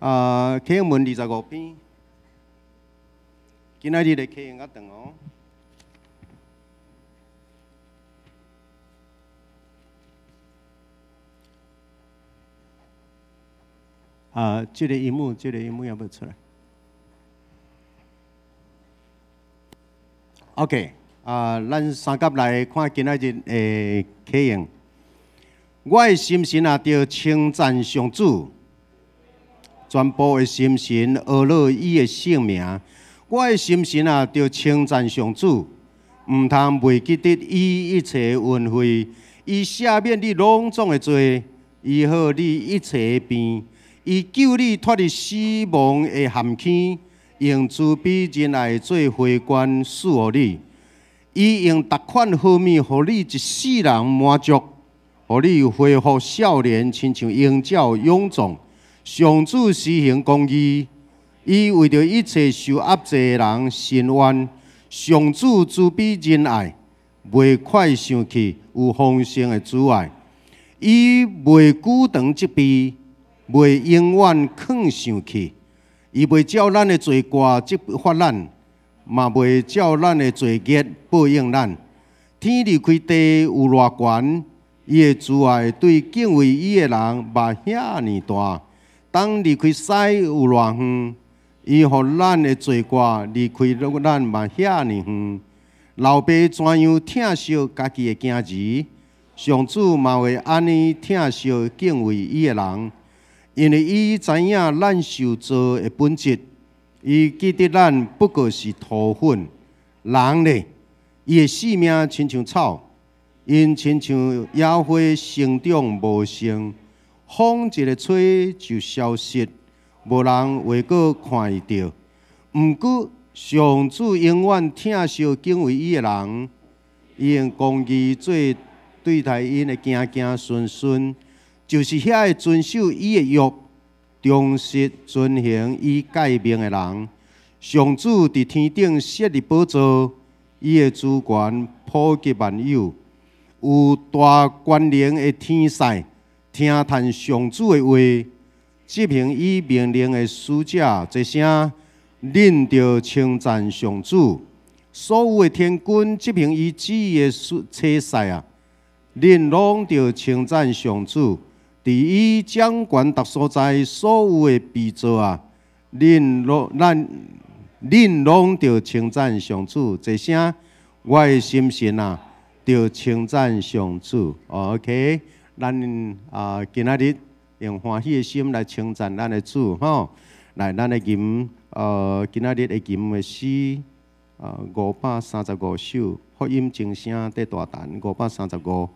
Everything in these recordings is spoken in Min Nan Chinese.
啊，啟應文25篇，今仔日的啟應較長哦。啊，這个螢幕，這个螢幕猶未出來？OK，啊，咱三甲來看今仔日的啟應。我的心神啊，著稱讚上主，全部的心神呵咾伊的聖名。我的心神啊，著稱讚上主，毋通袂記得伊一切恩惠，伊赦免你攏總的罪，醫好你一切的病。伊救你脫離死亡的陷坑，用慈悲仁愛做花冠賜予你。伊用逐款好物，予你一世人滿足，予你恢復少年，親像鷹鳥勇壯。上主施行公義，伊為著一切受壓制的人伸冤。上主慈悲仁愛，袂快生氣，有豐盛的慈愛。伊袂久長責備。袂永遠囥生氣，伊袂照咱的罪過責罰咱，嘛袂照咱的罪孽報應咱。天離開地有偌懸，伊的慈愛對敬畏伊的人嘛遐爾大。東離開西有偌遠，伊予咱的罪過離開咱嘛遐爾遠。老爸怎樣疼惜家己的囝兒，上主嘛會按呢疼惜敬畏伊的人。因為伊知影咱受造的本質，伊記得咱不過是塗粉。人咧，伊的性命親像草，𪜶親像野花生長無成，風一个吹就消失，無人會閣看會著。毋過上主永遠疼惜敬畏伊的人，伊用公義做對待𪜶的子子孫孫。就是遐个遵守伊的約，忠實遵行伊誡命的人。上主佇天頂設立寶座，伊的主權普及萬有。有大權能的天使聽趁上主的話，執行伊命令的使者，這聲恁著稱讚上主。所有的天軍執行伊旨意的差使啊，恁攏著稱讚上主。佇伊掌權逐所在，所有的被造啊，恁攏咱恁攏著稱讚上主。這聲我的心神啊，著稱讚上主。OK，咱啊今仔日用歡喜的心來稱讚咱的主吼。來，咱的吟今仔日的吟的詩啊535首，福音鐘聲佇大陳535。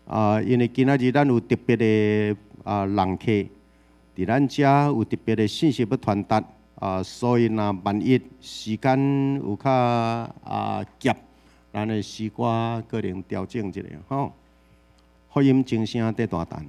啊，因為今仔日咱有特別的啊人客，佇咱遮有特別的信息欲傳達，啊，所以若萬一時間有較啊急，咱的詩歌可能調整一下吼。福音鐘聲佇大陳。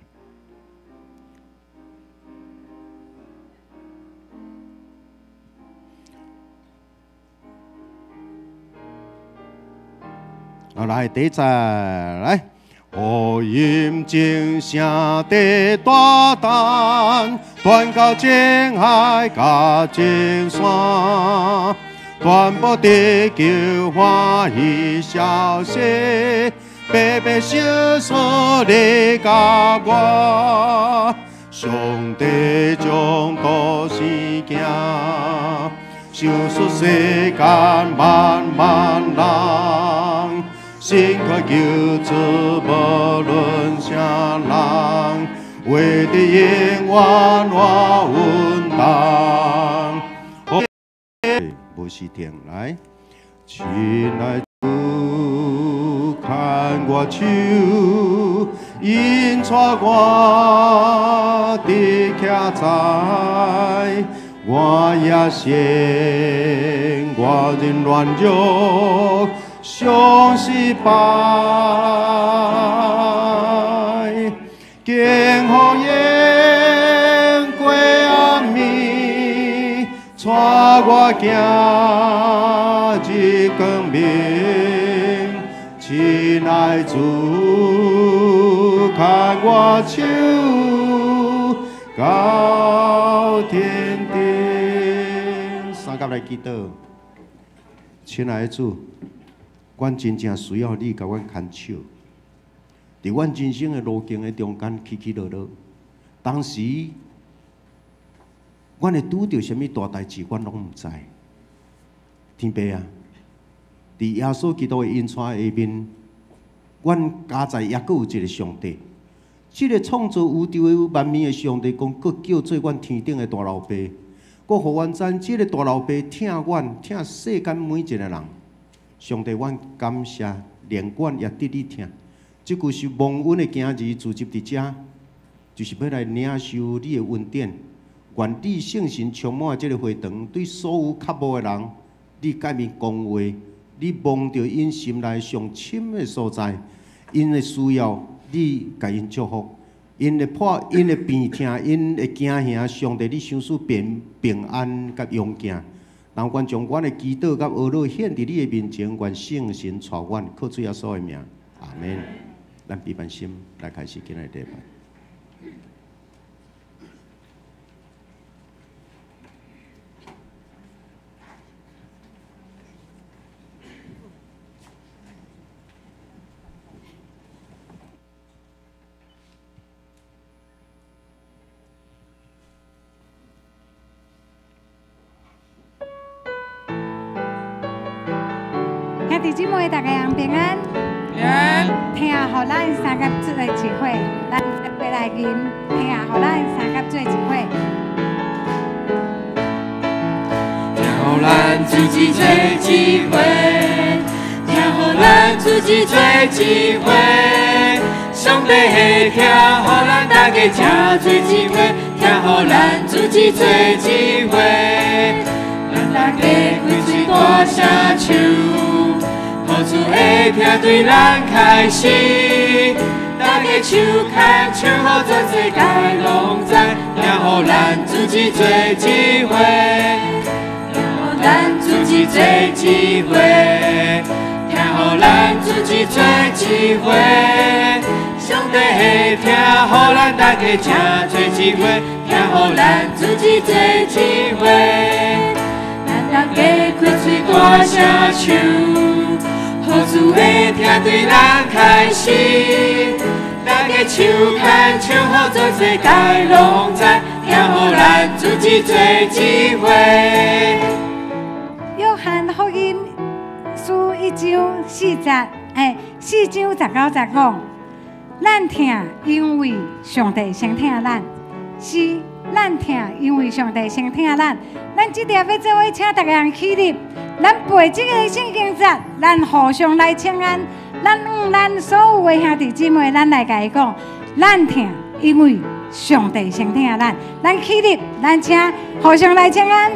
好，來，第一節來。福音鐘聲佇大陳，傳到眾海佮眾山，傳播得救歡喜消息，白白相送你佮我，上帝將都生囝，賞賜世間萬萬人。新可救主，無論啥人，為的永遠活穩當。無時停來，親愛主，牽我手，引帶我佇徛在，我也信，我仍軟弱。常失敗，經風湧過暗暝，帶我行入光明。親愛主，牽我手，到到天顶。三甲来祈祷，亲爱的主，阮真正需要你共阮牵手，伫阮人生的路径的中间起起落落，当时阮会拄著啥物大代志，阮拢毋知。天父啊，伫耶稣基督的恩带下面，阮加在犹阁有一个上帝，这个创造宇宙的万物的上帝，讲阁叫做阮天顶的大老爸，阁予阮知这个大老爸疼阮，疼世间每一个人。上帝，阮感谢，连阮也得你疼。这句是蒙恩的囝儿聚集伫遮，就是欲来领受你的恩典。愿你圣神充满这个会堂，对所有渴慕的人，你佮𪜶讲话，你摸著𪜶心内上深的所在，𪜶的需要，你共𪜶祝福，𪜶的破、𪜶的病痛、𪜶的惊吓，上帝你賞賜平平安佮勇健。然后，阮將阮的祈禱佮哀禱獻佇你的面前，願聖神帶阮，靠主耶穌的名，阿們。咱閉目心來開始今仔日禮拜。兄弟姊妹，大家人平安。平安。疼予咱三甲做一伙，咱做伙来吟。疼予咱三甲做一伙。疼予咱自己做一伙，疼予咱自己做一伙。上帝的疼，予咱大家正做一伙，疼予咱自己做一伙。咱大家开嘴大声唱，予主的疼对咱开始。大家手牵手，予全世界拢知，疼予咱自己做一伙，疼予咱自己做一伙，疼予咱自己做一伙。上帝的疼，予咱大家正做一伙，疼予咱自己做一伙。咱大家开嘴大声唱，予主的疼对咱开始。大家手牵手，予全世界拢知，疼予咱自己做一伙。约翰福音书1章4节，4章19节讲，咱疼，因为上帝先疼咱。是，咱疼，因为上帝先疼咱。咱这条欲做伙，请逐家人起立。咱背这个圣经节，咱互相来请安。咱向咱所有的兄弟姊妹，咱来共伊讲，咱疼，因为上帝先疼咱。咱起立，咱请互相来请安。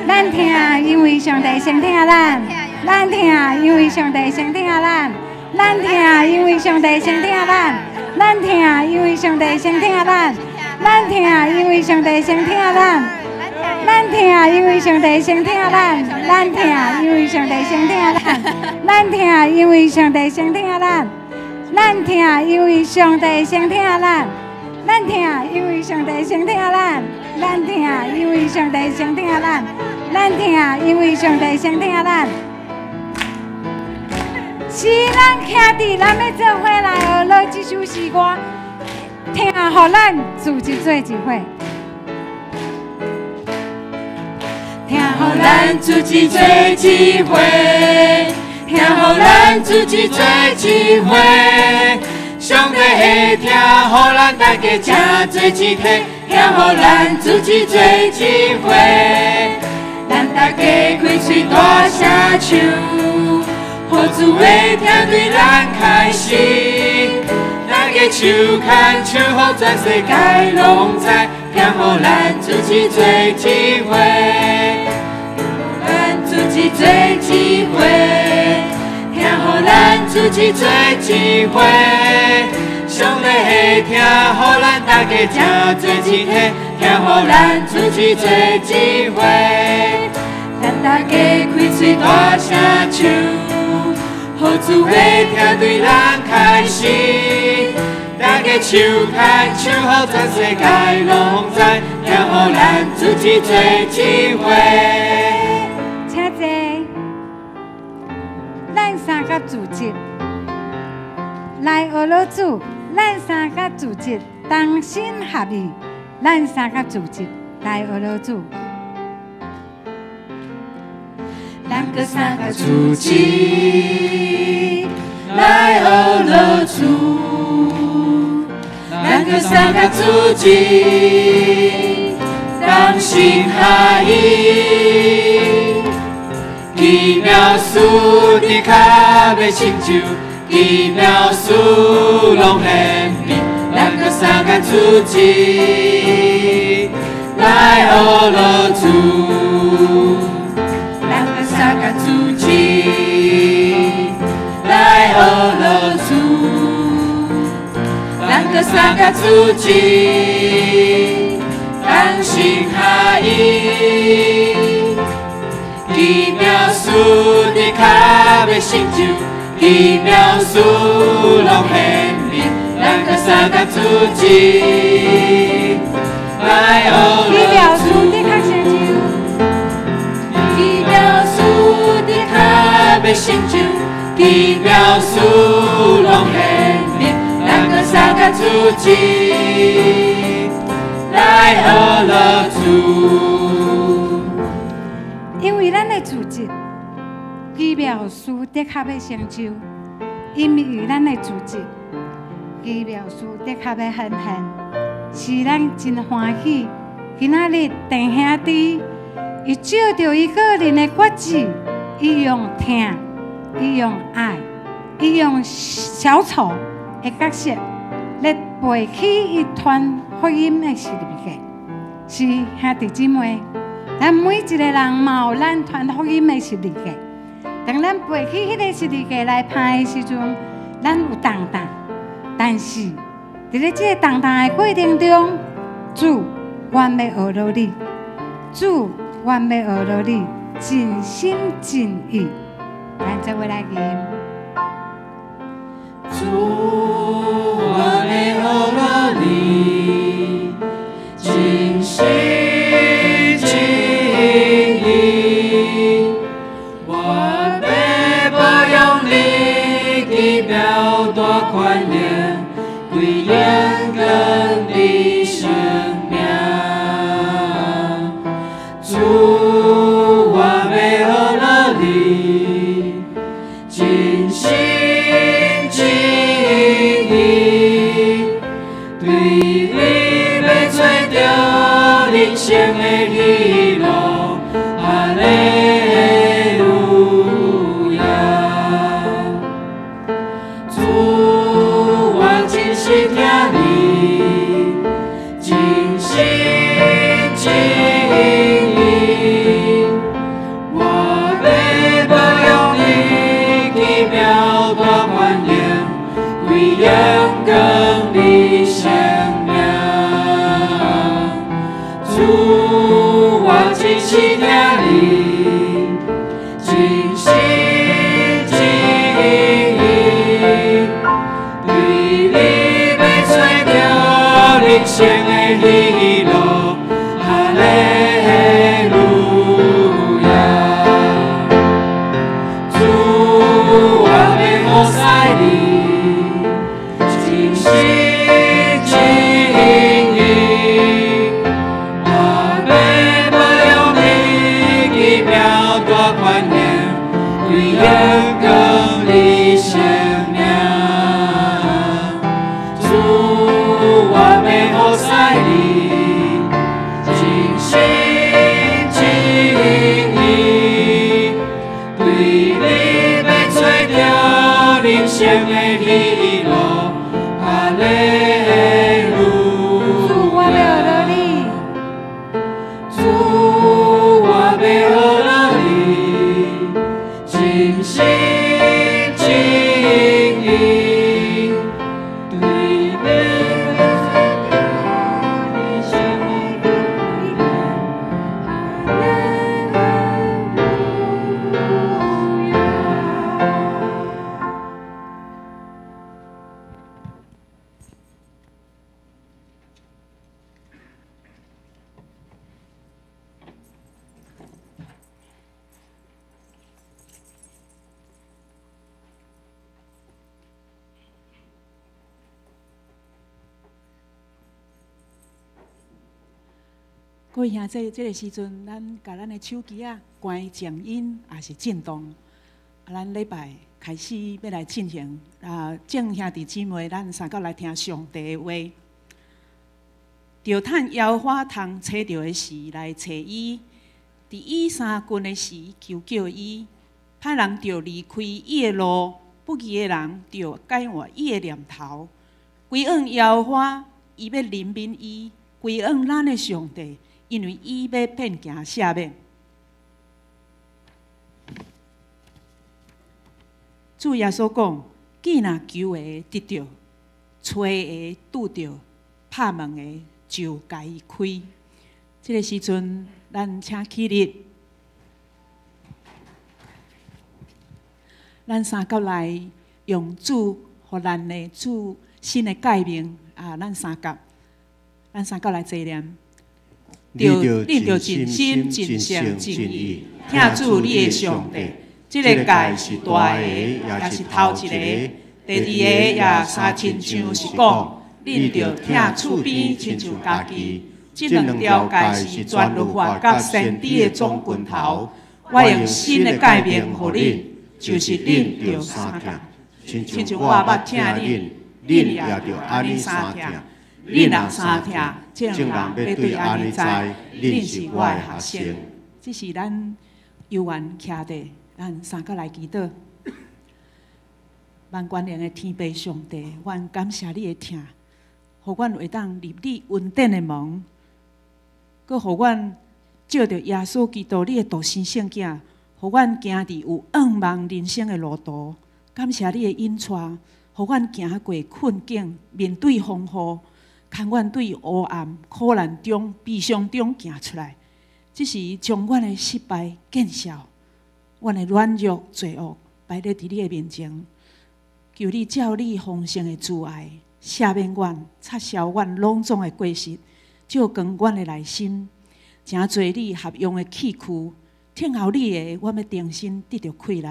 咱疼，因为上帝先疼咱。咱疼，因为上帝先疼咱。咱疼，因为上帝先疼咱。咱疼，因为上帝先疼咱。咱疼，因为上帝先疼咱。咱疼，因為上帝先疼咱。咱疼，因為上帝先疼咱。咱疼，因為上帝先疼咱。咱疼，因為上帝先疼咱。咱疼，因為上帝先疼咱。咱疼，因為上帝先疼咱。咱疼，因為上帝先疼咱。是咱徛佇咱欲做伙來學樂這首詩歌，疼予咱自己做一伙。疼予咱自己做一伙，疼予咱自己做一伙。上帝的疼，予咱大家正做一体，疼予咱自己做一伙。咱大家开嘴大声唱，予主的疼对咱开始。大家手牵手，予全世界拢知，疼予咱自己做一伙。咱自己做一伙，疼予咱自己做一伙。上帝的疼，予咱大家正做一体，疼予咱自己做一伙。咱大家开嘴大声唱，予主的疼对咱开始。大大家手牽手，予全世界攏知，疼予咱組織做一伙。請坐。咱三甲組織來學老主，咱三甲組織同心合意，咱三甲組織來學老主。咱閣三個組織來學老主，咱閣三個組織同心合意，奇妙事的確欲成就，奇妙事攏顯明，咱閣三個組織來學老主。咱閣三個組織來學老主，咱閣三個組織同心合意，奇妙事的確欲成就，奇妙事攏顯明，咱閣三個組織來學奇妙老事的確成就。奇妙事的確欲成就，奇妙事攏顯明，咱閣三個組織來學老主。因為咱的組織奇妙事的確欲成就，因為咱的組織奇妙事的確欲顯現，是咱真歡喜。今仔日弟兄弟，伊照著伊個人的決志，伊用疼，伊用愛，伊用小丑的角色來背起伊傳福音的十字架。是兄弟姊妹，咱每一個人嘛有咱傳福音的十字架。當咱背起彼個十字架來攀的時陣，咱有重擔，但是佇咧這個重擔的過程中，主，阮欲學落你，主，阮欲學落你，盡心盡意，咱做伙來吟。主，我欲學落你，盡心盡意，我欲保養你奇妙大權能，歸榮光你聖名。主，我欲學落你，盡心盡意，對你欲揣著人生的喜樂，哈利路亞。主，我真實疼你，盡心盡意，我欲保養你奇妙大權能，歸榮光你聖名。主，我真實疼你，盡心盡意，對你欲揣著人生的喜樂，哈利路亞。主，我欲服侍你，盡心盡意，我欲保養你奇妙大權能，歸榮光你聖名。主，我欲服侍你，盡心盡意，對你欲揣著人生的喜樂，哈利路主，我欲學落你，主，我欲學落你，盡心盡意，對你。各位兄弟，這个時陣，咱共咱的手機仔關靜音，抑是震動。啊，咱禮拜開始欲來進行啊，眾兄弟姊妹，咱相佮來聽上帝的話。著趁耶和華通揣著的時來揣伊，佇伊相近的時求叫伊。歹人著離開伊的路，不義的人著改換伊的念頭。歸向耶和華，伊欲憐憫伊；歸向咱的上帝，因為伊欲變行赦免。主耶穌講：既若求的得著，揣的拄著，拍門的就共伊開。這个時陣，咱請起立，咱相佮來用主予咱的主新的誡命啊！咱相佮來坐念。你著盡心、盡性、盡意，疼主你的上帝。這个誡是大个，也是頭一个。第二个也相親像是講，恁著疼厝邊親像家己。這兩條誡是全律法佮先知的總拳頭。我用新的誡命予恁，就是恁著相疼，親像我捌疼恁，恁也著按呢相疼。恁若相疼，眾人欲對按呢知，恁是我的學生。這是咱猶原徛佇，咱相佮來祈禱。萬全能的天父上帝，阮感謝你的疼，予阮會當入你恩典的門，閣予阮藉著耶穌基督你的獨生聖子，予阮行佇有向望人生的路途。感謝你的引帶，予阮行過困境，面對風雨。牽阮對黑暗、苦難中、悲傷中行出來，只是將阮的失敗見笑，阮的軟弱、罪惡擺佇你的面前，求你照你豐盛的慈愛，赦免阮，擦消阮攏總的過失，照光阮的內心，成做你合用的器具，聽候你的，阮欲重新得著氣力。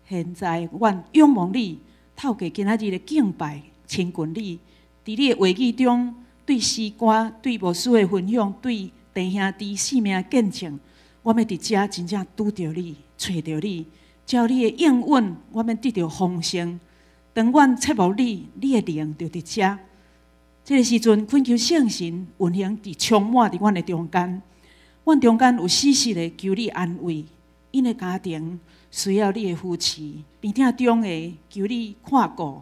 現在阮仰望你，透過今仔日的敬拜，親近你。佇你的話語中，對詩歌、對牧師的分享、對弟兄弟生命的見證，我欲佇遮真正拄著你、揣著你，照你的應允，我欲得著豐盛。當阮切慕你，你的靈就佇遮。這个時陣，懇求聖神運行佇充滿佇阮的中間。阮中間有死屍的，求你安慰；𪜶的家庭需要你的扶持，病痛中的，求你看顧、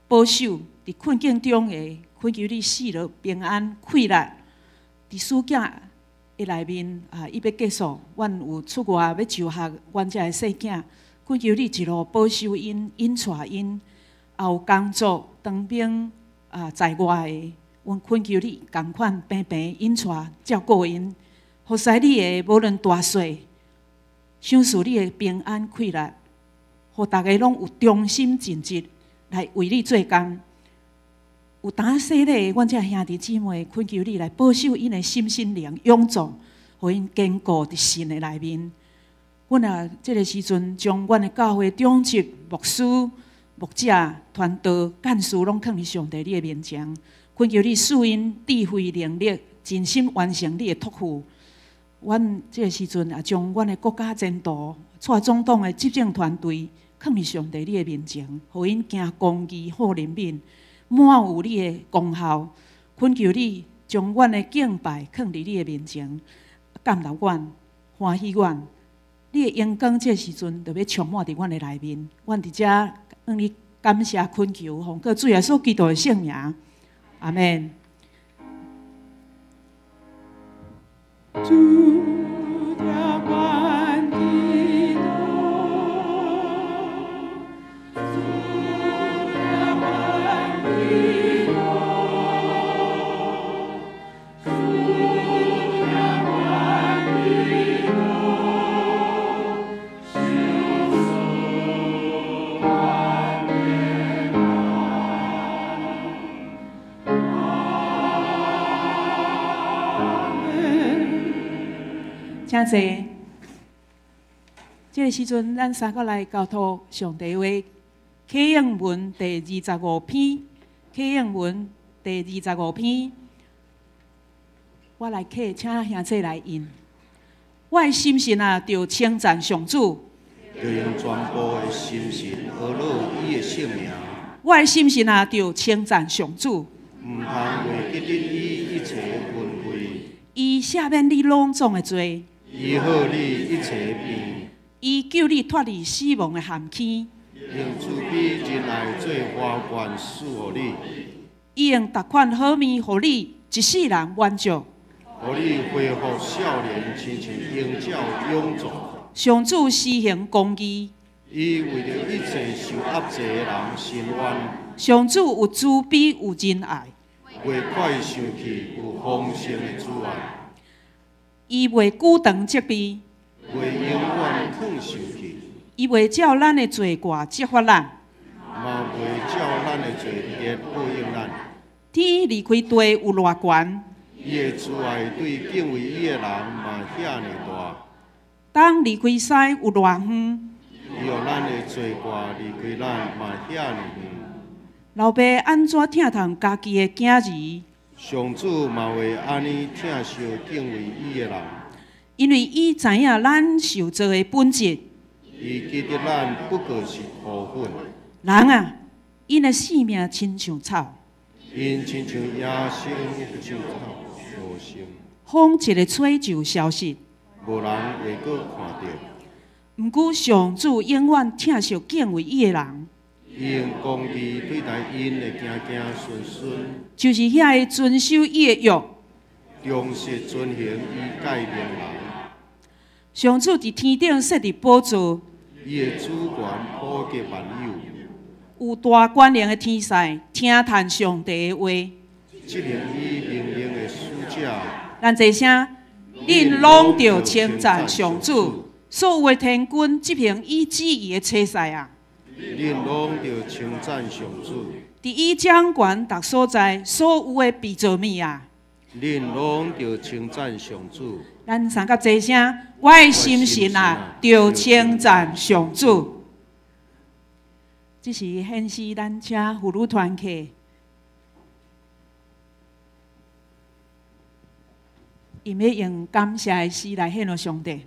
保守。佇困境中的，懇求你賜予平安、氣力。佇暑假的內面啊，伊欲結束，阮有出外欲就學，阮遮的細囝，懇求你一路保守𪜶、引帶𪜶，也有工作、當兵啊，在外的，阮懇求你仝款平平引帶照顧𪜶，服侍你的無論大細，賞賜你的平安氣力，予逐家攏有忠心盡職來為你做工。有當洗禮，阮遮兄弟姊妹懇求你來保守𪜶的心身靈勇壯，予𪜶堅固佇神的內面。阮啊，這个時陣將阮的教會長執、牧師、牧者、傳道、幹事攏囥佇上帝你的面前，懇求你賜𪜶智慧能力，盡心完成你的託付。阮這个時陣也將阮的國家前途、蔡總統的執政團隊囥佇上帝你的面前，予𪜶行公義、好憐憫。滿有你的功效，懇求你將阮的敬拜囥佇你的面前，感動阮，歡喜阮。你的榮光這時陣就欲充滿佇阮的內面。阮佇遮向你感謝懇求，奉靠主耶穌基督的聖名，阿們。主疼阮祈禱，主疼阮祈禱，主疼阮祈禱，賞賜阮平安。阿們。請坐。這个時陣，咱三個來交託上帝話。啟應文第二十五篇，啟應文第二十五篇。我來客，請兄弟來引。我的心神啊，著稱讚上主。著用全部的心神呵咾伊的聖名。我的心神啊，著稱讚上主。毋通袂記得伊一切恩惠。伊赦免你攏總的罪。醫好你一切病。伊救你脫離死亡的陷坑。用慈悲仁愛做花冠賜予你。伊用逐款好物予你一世人滿足。予你恢復少年，親像鷹鳥勇壯。上主施行公義。伊為著一切受壓制的人伸冤。上主有慈悲有仁愛。袂快生氣，有豐盛的慈愛。伊袂久長責備。袂永遠囥生氣。伊袂照咱的罪過責罰咱。嘛袂照咱的罪孽報應咱。天離開地有偌懸？伊的慈愛對敬畏伊的人嘛遐爾大。東離開西有偌遠？伊予咱的罪過離開咱嘛遐爾遠。老爸按怎疼痛家己的囝兒？上主嘛會按呢疼惜敬畏伊的人。因為伊知影咱受造的本質。伊記得咱不過是塗粉。人啊，𪜶的性命親像草。𪜶親像野生樹草無生。風一个吹就消失。無人會閣看著。毋過上主永遠疼惜敬畏伊的人。伊用公義對待𪜶的子子孫孫。就是遐个遵守伊的約。忠實遵行伊誡命人。上主佇天頂設立寶座。伊的主權普及萬有。有大權能的天使聽嘆上帝的話。執行伊命令的使者。咱齊聲，恁攏著稱讚上主，所有的天軍執行伊旨意的差使啊！恁攏著稱讚上主。佇伊掌權逐所在，所有的被造物啊！恁攏著稱讚上主。咱三甲齊聲，我的心神啊，著稱讚上主。這是顯示咱請婦女團契，𪜶欲用感謝的詩來獻予上帝。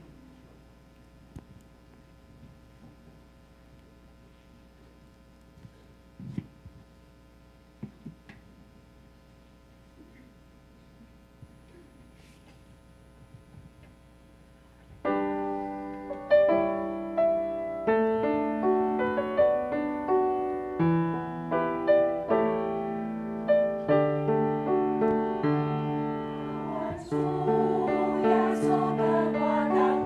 主耶穌的我當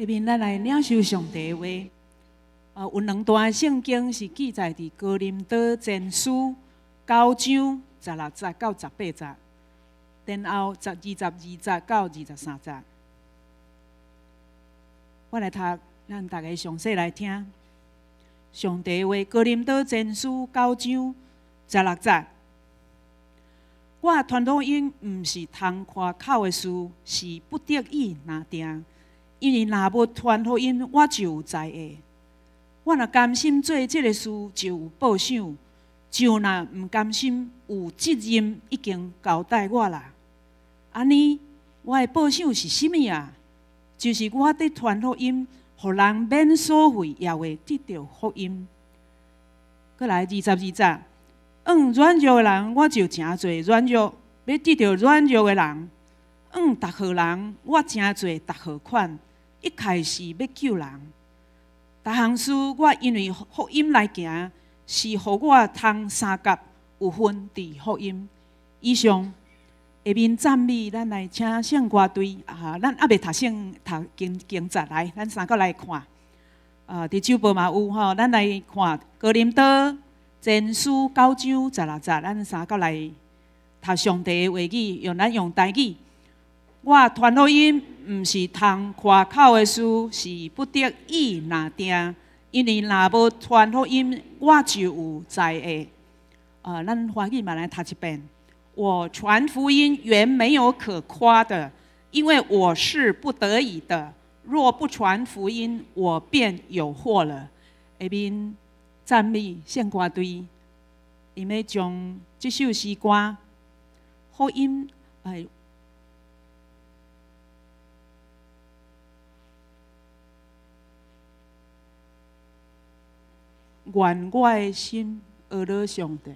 下面咱來領受上帝的話。有兩段聖經是記載佇哥林多前書九章十六節到十八節，然後12節2節到23節。我來讀，咱逐家詳細來聽。上帝話，哥林多前書九章十六節。我傳福音毋是通誇口的事，是不得已若定。因為若無傳福音，我就有災禍。我若甘心做這个事，就有報賞；就若毋甘心，有責任已經交代我啦。按呢，我的報賞是啥物啊？就是我佇傳福音，予人免所費，也會得著福音。閣來22節，向軟弱的人，我就誠濟軟弱；欲得著軟弱的人，向逐號人，我誠濟逐號款。一開始欲救人，逐項事我因為福音來行，是予我通相佮有份佇福音。以上，下面讚美，咱來請聖歌隊啊！咱猶未讀聖讀經經節來，咱三個來看。啊，佇周報嘛有吼，咱來看哥林多前書九章十六節，咱三個來讀上帝的話語，用咱用台語。我傳福音毋是通誇口的事，是不得已若定。因為若無傳福音，我就有災禍。啊，咱華語嘛來讀一遍。我傳福音原沒有可誇的，因為我是不得已的。若不傳福音，我便有禍了。下面讚美聖歌隊，𪜶欲將這首詩歌《福音》哎。願我的心呵咾上帝。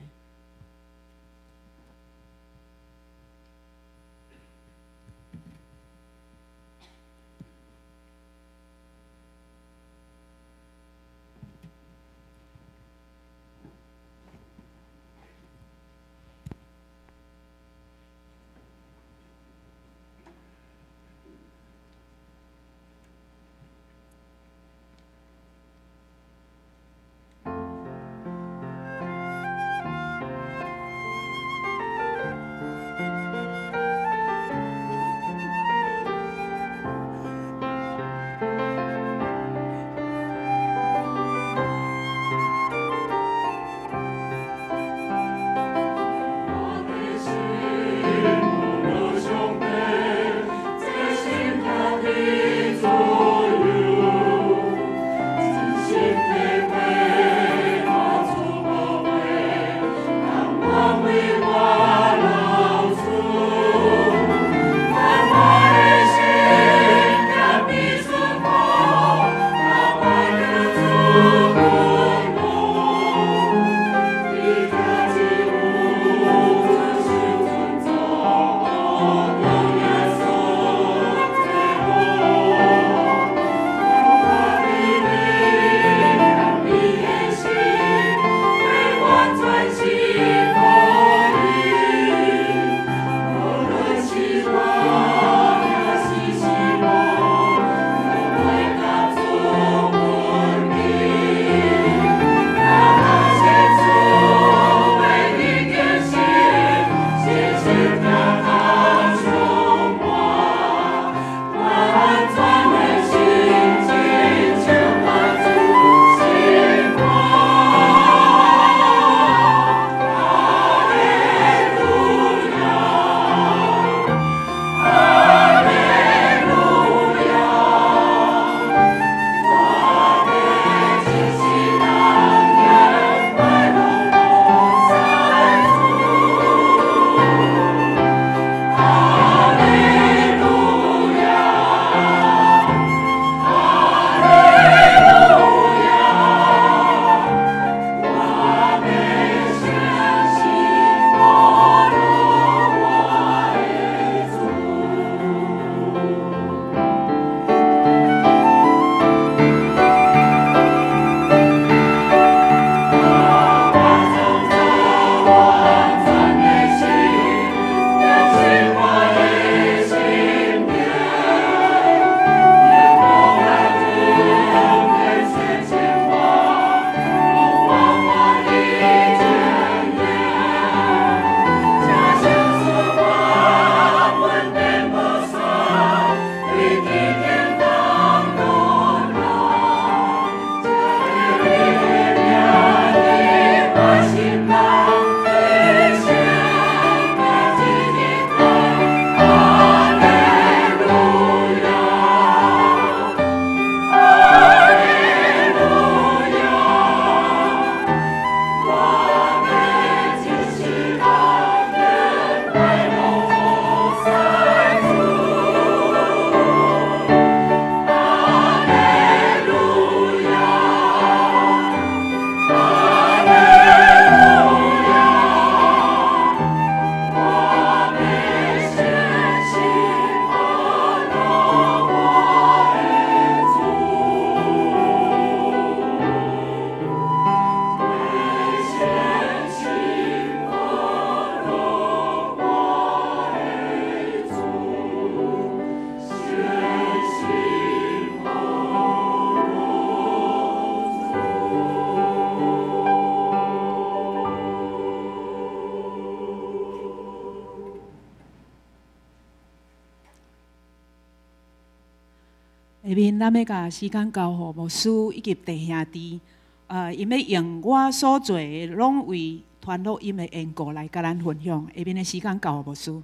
下面咱欲共時間交予牧師以及弟兄弟，𪜶欲用我所做的，攏為傳福音的緣故來共咱分享。下面的時間交予牧師。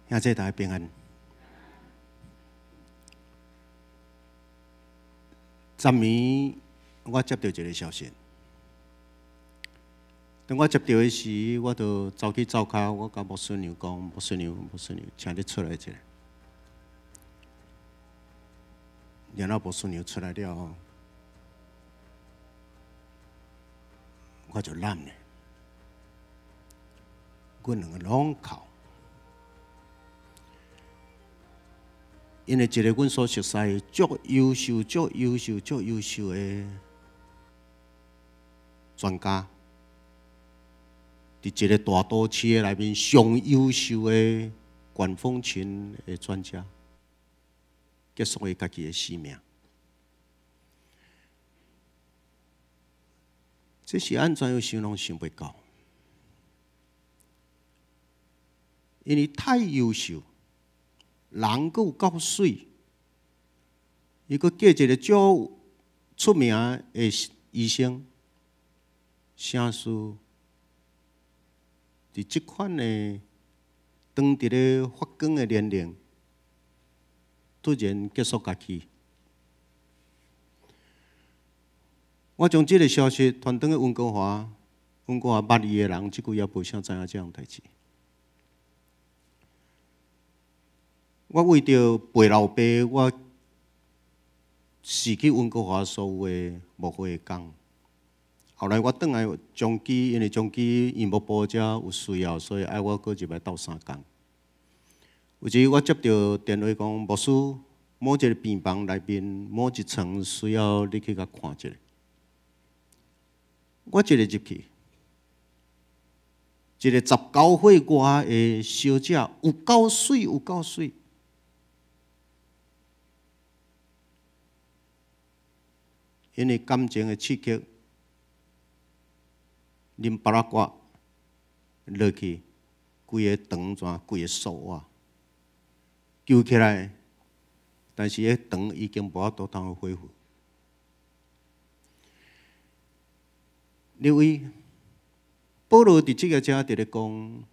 兄弟大家平安。昨暝我接到一个消息，當我接到的時，我就走去灶跤，我共牧師娘講：牧師娘，牧師娘，請你出來一下。然後牧師娘出來了後，我就攬咧，阮兩個攏哭，因為一個阮所熟似足優秀、足優秀、足優秀的專家。佇一個大都市的內面，上優秀的管風琴的專家，結束伊家己的生命。這是按怎樣想攏想袂到，因為太優秀，人閣有夠媠，伊閣嫁一個足出名的醫生，啥事？佇這款的當佇咧發光的年齡，突然結束家己。我將這个消息傳轉去溫哥華，溫哥華捌伊的人，這久也無啥知影這項代誌。我為著陪老爸，我辭去溫哥華所有的牧會的工。後來我轉來彰基，因為彰基院牧部遮有需要，所以愛我閣入來鬥相共。有一日我接到電話講，牧師某一個病房內面某一層需要你去共看一下。我一個入去，一個19歲外的小姐，有夠媠，有夠媠。因為感情的刺激。啉巴拉瓜落去，規个腸怎規个素啊，救起來，但是彼腸已經無法度通恢復。因為保羅佇這个遮佇咧講，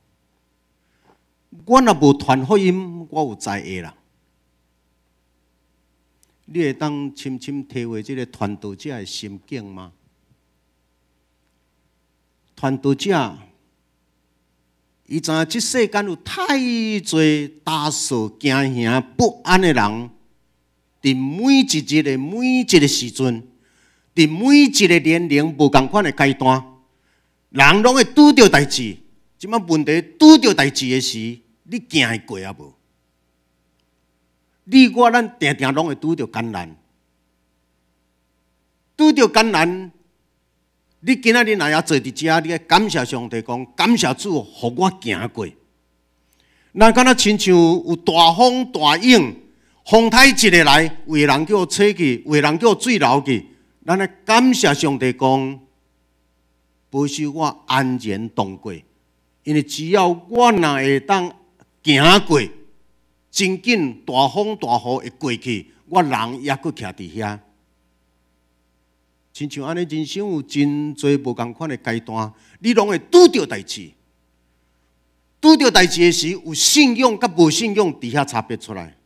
我若無傳福音，我有災禍啦。你會當深深體會這个傳道者的心境嗎？傳道者，伊知影這世間有太濟焦躁、驚嚇、不安的人，佇每一日的每一个時陣，佇每一个年齡無仝款的階段，人攏會拄著代誌。這擺問題拄著代誌的時，你行會過啊無？你我咱定定攏會拄著艱難，拄著艱難。你今仔日若也坐佇遮，你愛感謝上帝，講感謝主，予我行過。若敢若親像有大風大湧，風颱一个來，有的人叫吹去，有的人叫水流去，咱愛感謝上帝，講保守我安然度過。因為只要我若會當行過，真緊大風大雨會過去，我人猶閣徛佇遐。親像按呢，人生有真濟無仝款的階段，你攏會拄著代誌。拄著代誌的時，有信仰佮無信仰佇遐差別出來。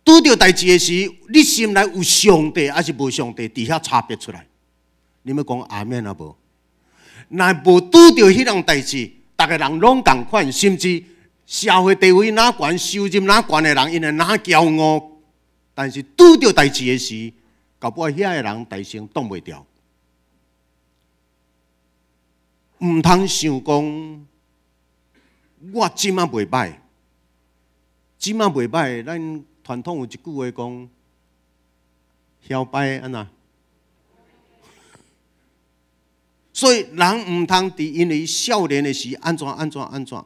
拄著代誌的時，你心內有上帝抑是無上帝，佇遐差別出來。你欲講阿們啊無？若無拄著彼項代誌，逐个人攏仝款，甚至社會地位若懸、收入若懸的人，𪜶會若驕傲，但是拄著代誌的時，到尾遐个人大聲擋袂牢，毋通想講我這馬袂䆀，這馬袂䆀。咱傳統有一句話講：囂擺按怎？所以人毋通佇因為少年的時按怎按怎按怎，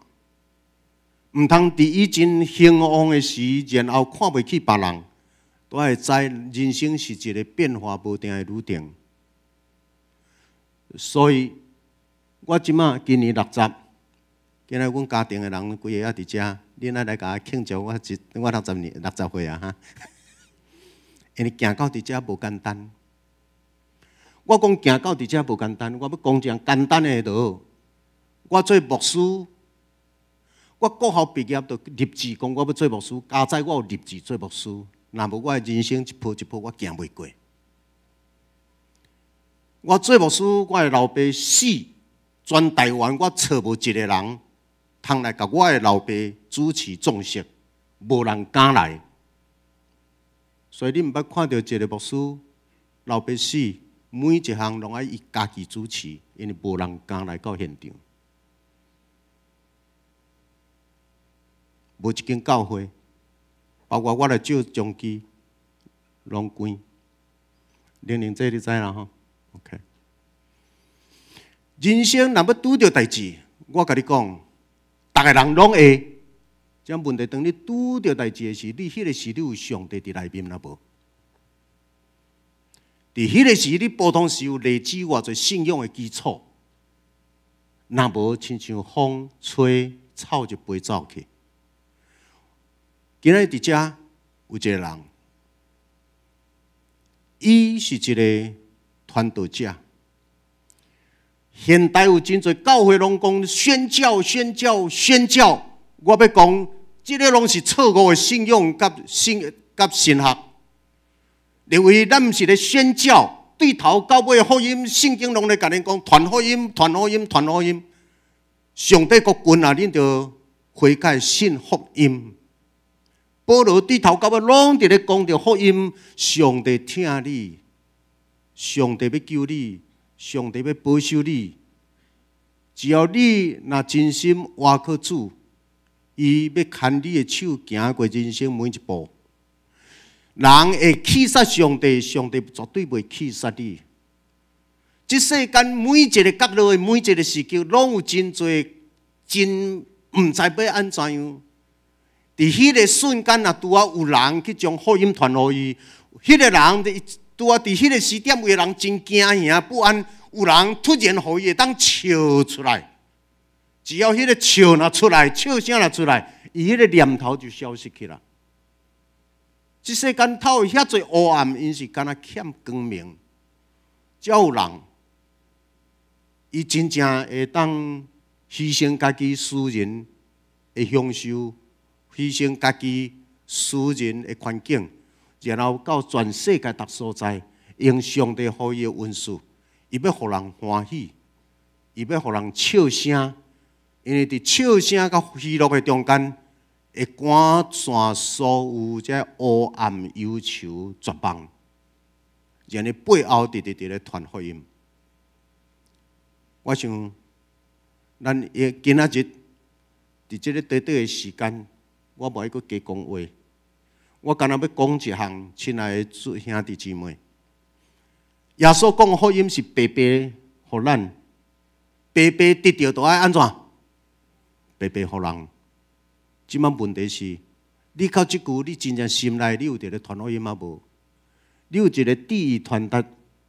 毋通佇伊真興旺的時，然後看袂起別人。都愛知人生是一个變化無定的旅程，所以我這馬今年60，今仔阮家庭的人規个猶佇遮，恁愛來共我慶祝我一我60年60歲啊哈！因為行到佇遮無簡單。我講行到佇遮無簡單，我欲講一項簡單的就好。我做牧師，我國校畢業就立志講我欲做牧師，佳哉我有立志做牧師，若無我的人生一步一步我行袂過。我做牧師，我的老爸死，全台灣我揣無一個人通來共我的老爸主持葬式，無人敢來。所以你毋捌看著一個牧師老爸死，每一項攏愛伊家己主持，因為無人敢來到現場。無一間教會，包括我來照將機，攏關。玲玲這你知啦吼？OK。人生若欲拄著代誌，我共你講，逐个人攏會。這問題當你拄著代誌的時，你彼个時你有上帝佇內面抑無？佇彼个時，你普通時有累積偌濟信仰的基礎，若無親像風吹草就飛走去。今仔日佇遮有一個人，伊是一個傳道者。現代有真濟教會攏講宣教、宣教、宣教，我欲講，這个攏是錯誤的信仰佮信佮神學。認為咱毋是咧宣教，對頭到尾福音，聖經攏咧共恁講傳福音、傳福音、傳福音。上帝國近啊，恁著悔改信福音。保羅對頭到尾攏佇咧講著福音，上帝疼你，上帝欲救你，上帝欲保守你。只要你若真心倚靠主，伊欲牽你的手行過人生每一步。人會棄殺上帝，上帝絕對袂棄殺你。這世間每一个角落的每一个時期，攏有真濟真毋知欲按怎樣。佇彼个瞬間，若拄仔有人去將福音傳予伊，彼个人拄仔佇彼个時點，有个人真驚嚇不安，有人突然予伊會當笑出來。只要彼个笑若出來，笑聲若出來，伊彼个念頭就消失去啦。這世間透遐濟黑暗，𪜶是敢若欠光明。才有人，伊真正會當犧牲家己私人的享受，犧牲家己私人的環境，然後到全世界逐所在，用上帝予伊的恩賜，伊欲予人歡喜，伊欲予人笑聲，因為佇笑聲佮喜樂的中間，會趕散所有這黑暗憂愁絕望，然後背後直直佇咧傳福音。我想，咱今仔日佇這个短短的時間，我無愛閣加講話，我干焦欲講一項，親愛的兄弟姊妹，耶穌講福音是白白予咱，白白得著，就愛按怎？白白予人。這擺問題是，你到這久，你真正心內你有佇咧傳福音抑無？你有一个志意傳達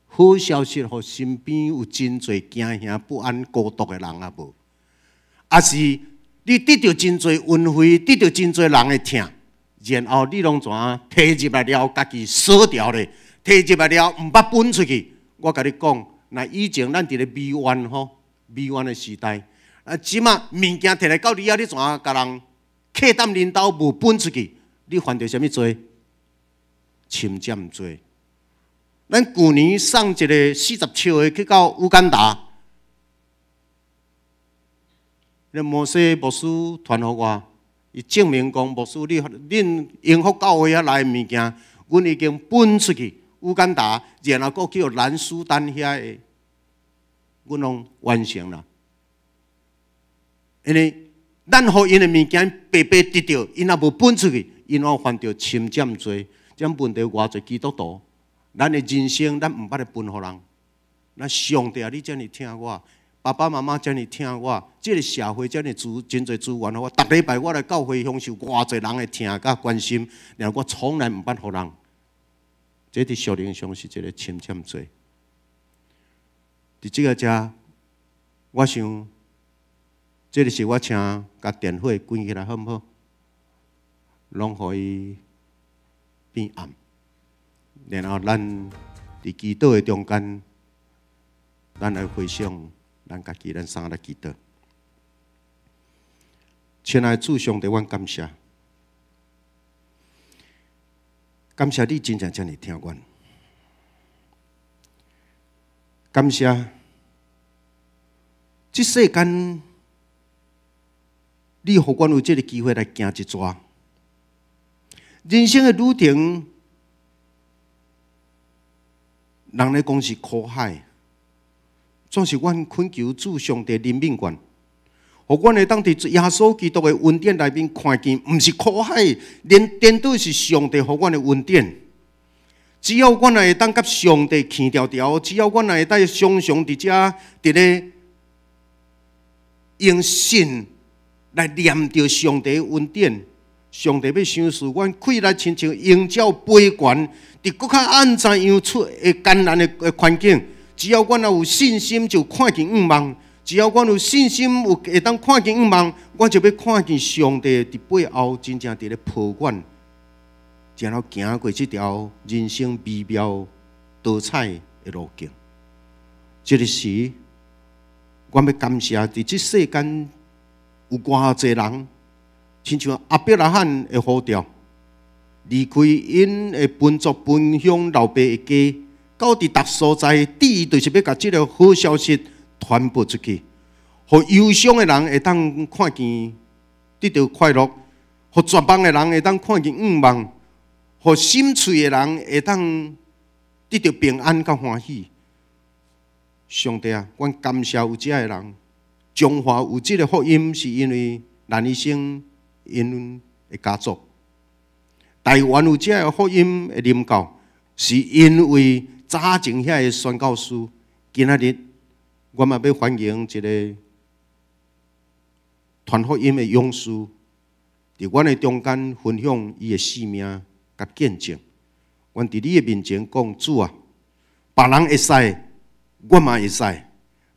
好消息，予身邊有真濟驚嚇不安、孤獨的人抑無？抑是你得著真濟恩惠，得著真濟人的疼，然後你攏怎啊提入來了，家己鎖牢咧，提入來了，毋捌分出去。我共你講，若以前咱佇咧美元吼，美元的時代，啊，這擺物件提來到你遐，你怎啊共人客踮恁兜無分出去？你犯著啥物罪？侵佔罪。咱舊年送一个40尺的去到烏干達，那摩西牧師傳予我，伊證明講牧師你恁榮福教會遐來的物件，阮已經分出去烏干達，然後閣去予南蘇丹遐的，阮攏完成啦。因為咱予𪜶的物件白白得著，𪜶若無分出去，𪜶攏犯著侵佔罪。這問題偌濟基督徒，咱的人生咱毋捌咧分予人。咱上帝啊，你遮爾疼我，爸爸媽媽遮爾疼我，這个社會遮爾資真濟資源予我，逐禮拜我來教會享受偌濟人的疼佮關心，然後我從來毋捌予人。這佇屬靈上是一个侵佔罪。佇這个遮，我想這个是我請共電火關起來，好毋好？攏予伊變暗，然後咱佇祈禱的中間，咱來回想咱家己，咱三個來祈禱。親愛的主上帝，阮感謝，感謝你真正遮爾疼阮，感謝這世間，你予阮有這个機會來行一逝。人生的旅程，人咧講是苦海，總是阮懇求主上帝憐憫阮，予阮會當佇耶穌基督的恩典內面看見，毋是苦海，連顛倒是上帝予阮的恩典。只要阮會當佮上帝牽牢牢，只要阮會當常常佇遮佇咧用信來念著上帝的恩典。上帝欲賞賜阮，氣力親像鷹鳥飛懸，佇閣較按怎樣出的艱難的環境，只要阮若有信心，就看見向望；只要阮有信心，有會當看見向望，阮就欲看見上帝佇背後真正佇咧抱阮，然後行過這條人生微妙多彩的路徑。這个時，阮欲感謝佇這世間有偌濟人。親像亞伯拉罕的呼召，離開𪜶的本族、本鄉、老爸的家，到佇逐所在，第一就是欲共這个好消息傳播出去，予憂傷的人會當看見得著快樂，予絕望的人會當看見向望，予心碎的人會當得著平安佮歡喜。上帝啊，阮感謝有這个人，彰化有這个福音，是因為蘭醫生𪜶的家族，台灣有這个福音的臨到，是因為早前遐个宣教師。今仔日，我嘛欲歡迎一个傳福音的勇士，佇阮的中間分享伊的生命佮見證。阮佇你的面前講，主啊，別人會使，我嘛會使；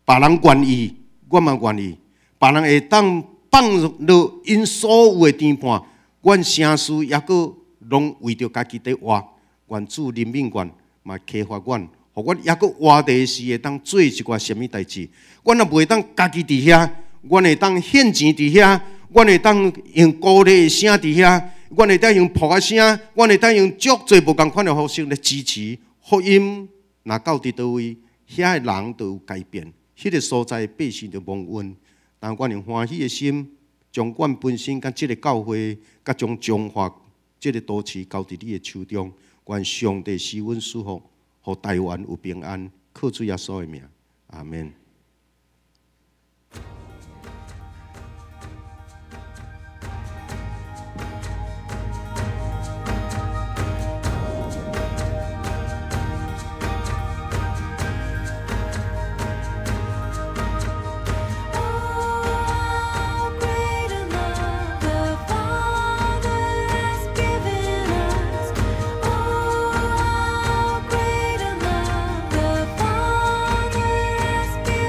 別人願意，我嘛願意；別人會當放落𪜶所有的甜伴，阮啥事猶閣攏為著家己佇活。願主憐憫阮，嘛啟發阮，予阮猶閣活佇時會當做一寡啥物代誌。阮若袂當家己佇遐，阮會當獻錢佇遐，阮會當用鼓勵的聲佇遐，阮會當用噗仔聲，阮會當用足濟無仝款的方式來支持福音。若到佇佗位，遐的人就有改變，彼个所在的百姓就蒙恩。但阮用歡喜的心，將阮本身佮這个教會，佮將彰化這个都市交佇你的手中。願上帝賜阮祝福，予台灣有平安。靠主耶穌的名，阿們。 Oh, great a love the Father has given us. Oh, how great a love the Father has given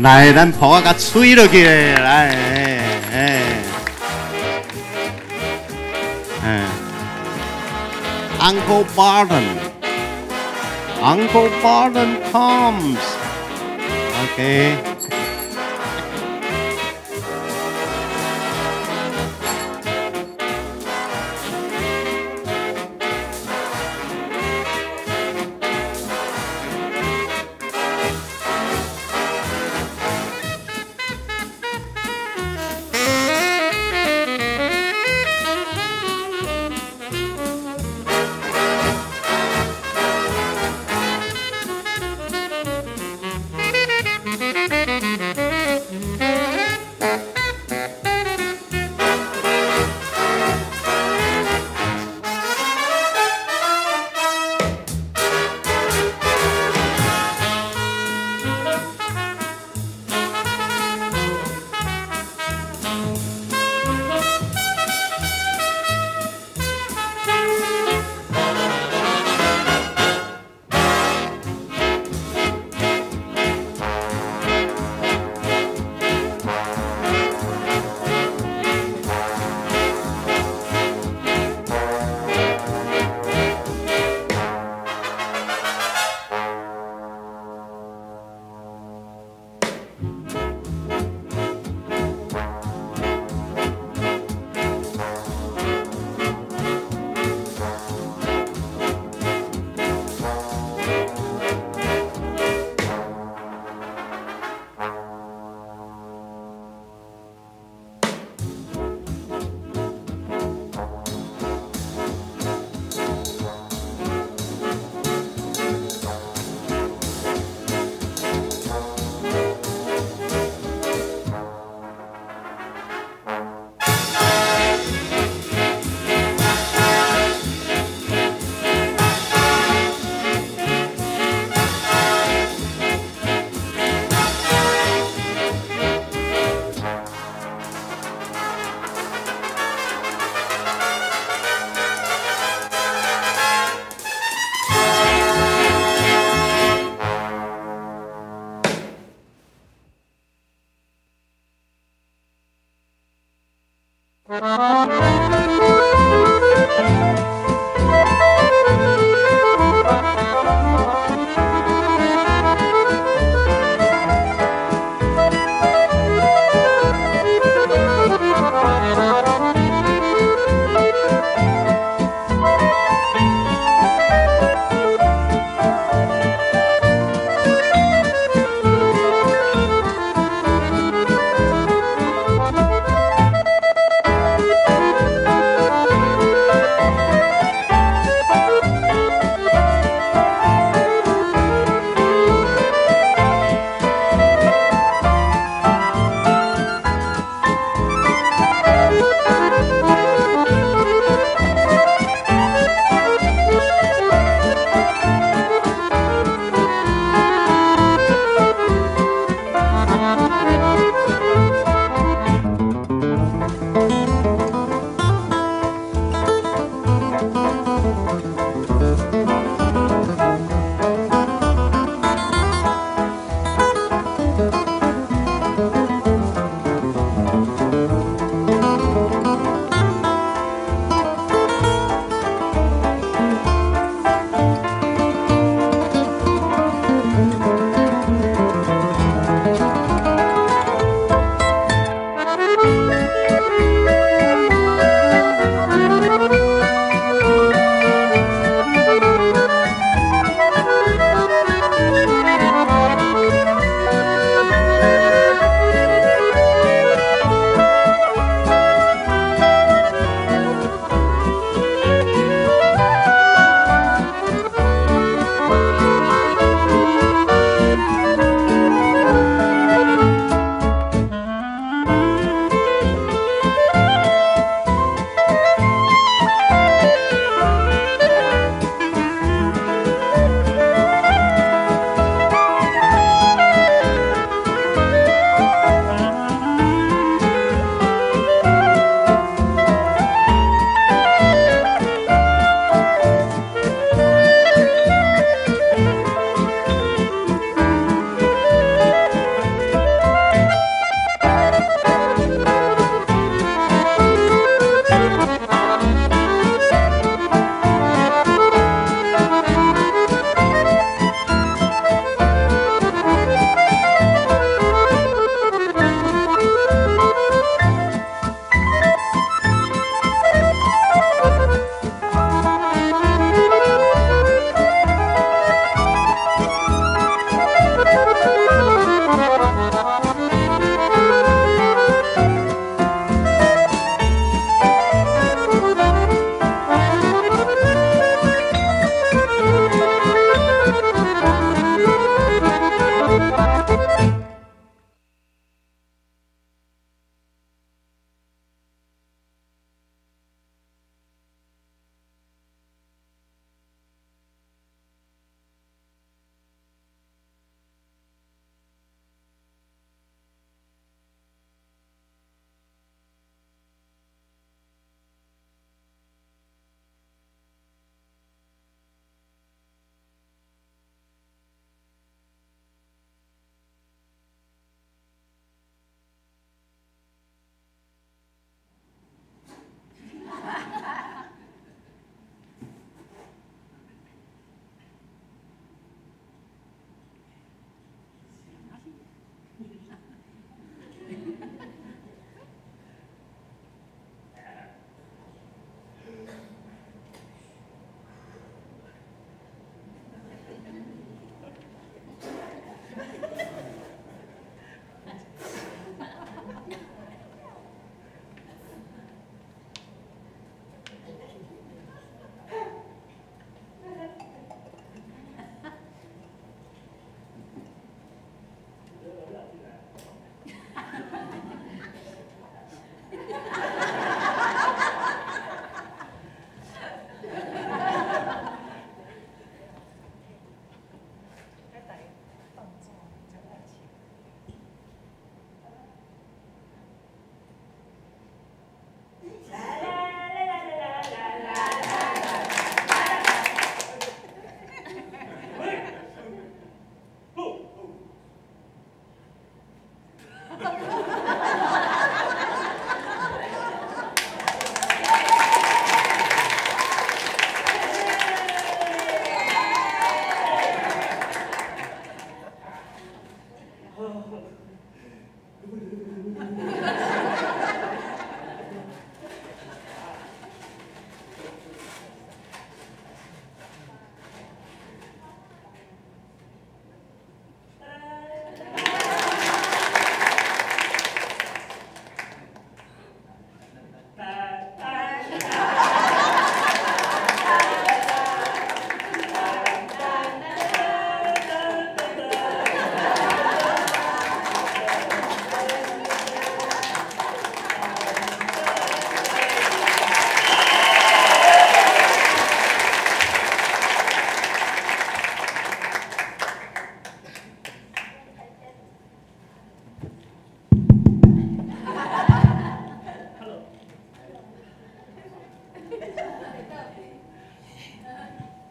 來，咱抱仔共吹落去，來，哎，哎，Uncle Barton，Uncle Barton comes，OK。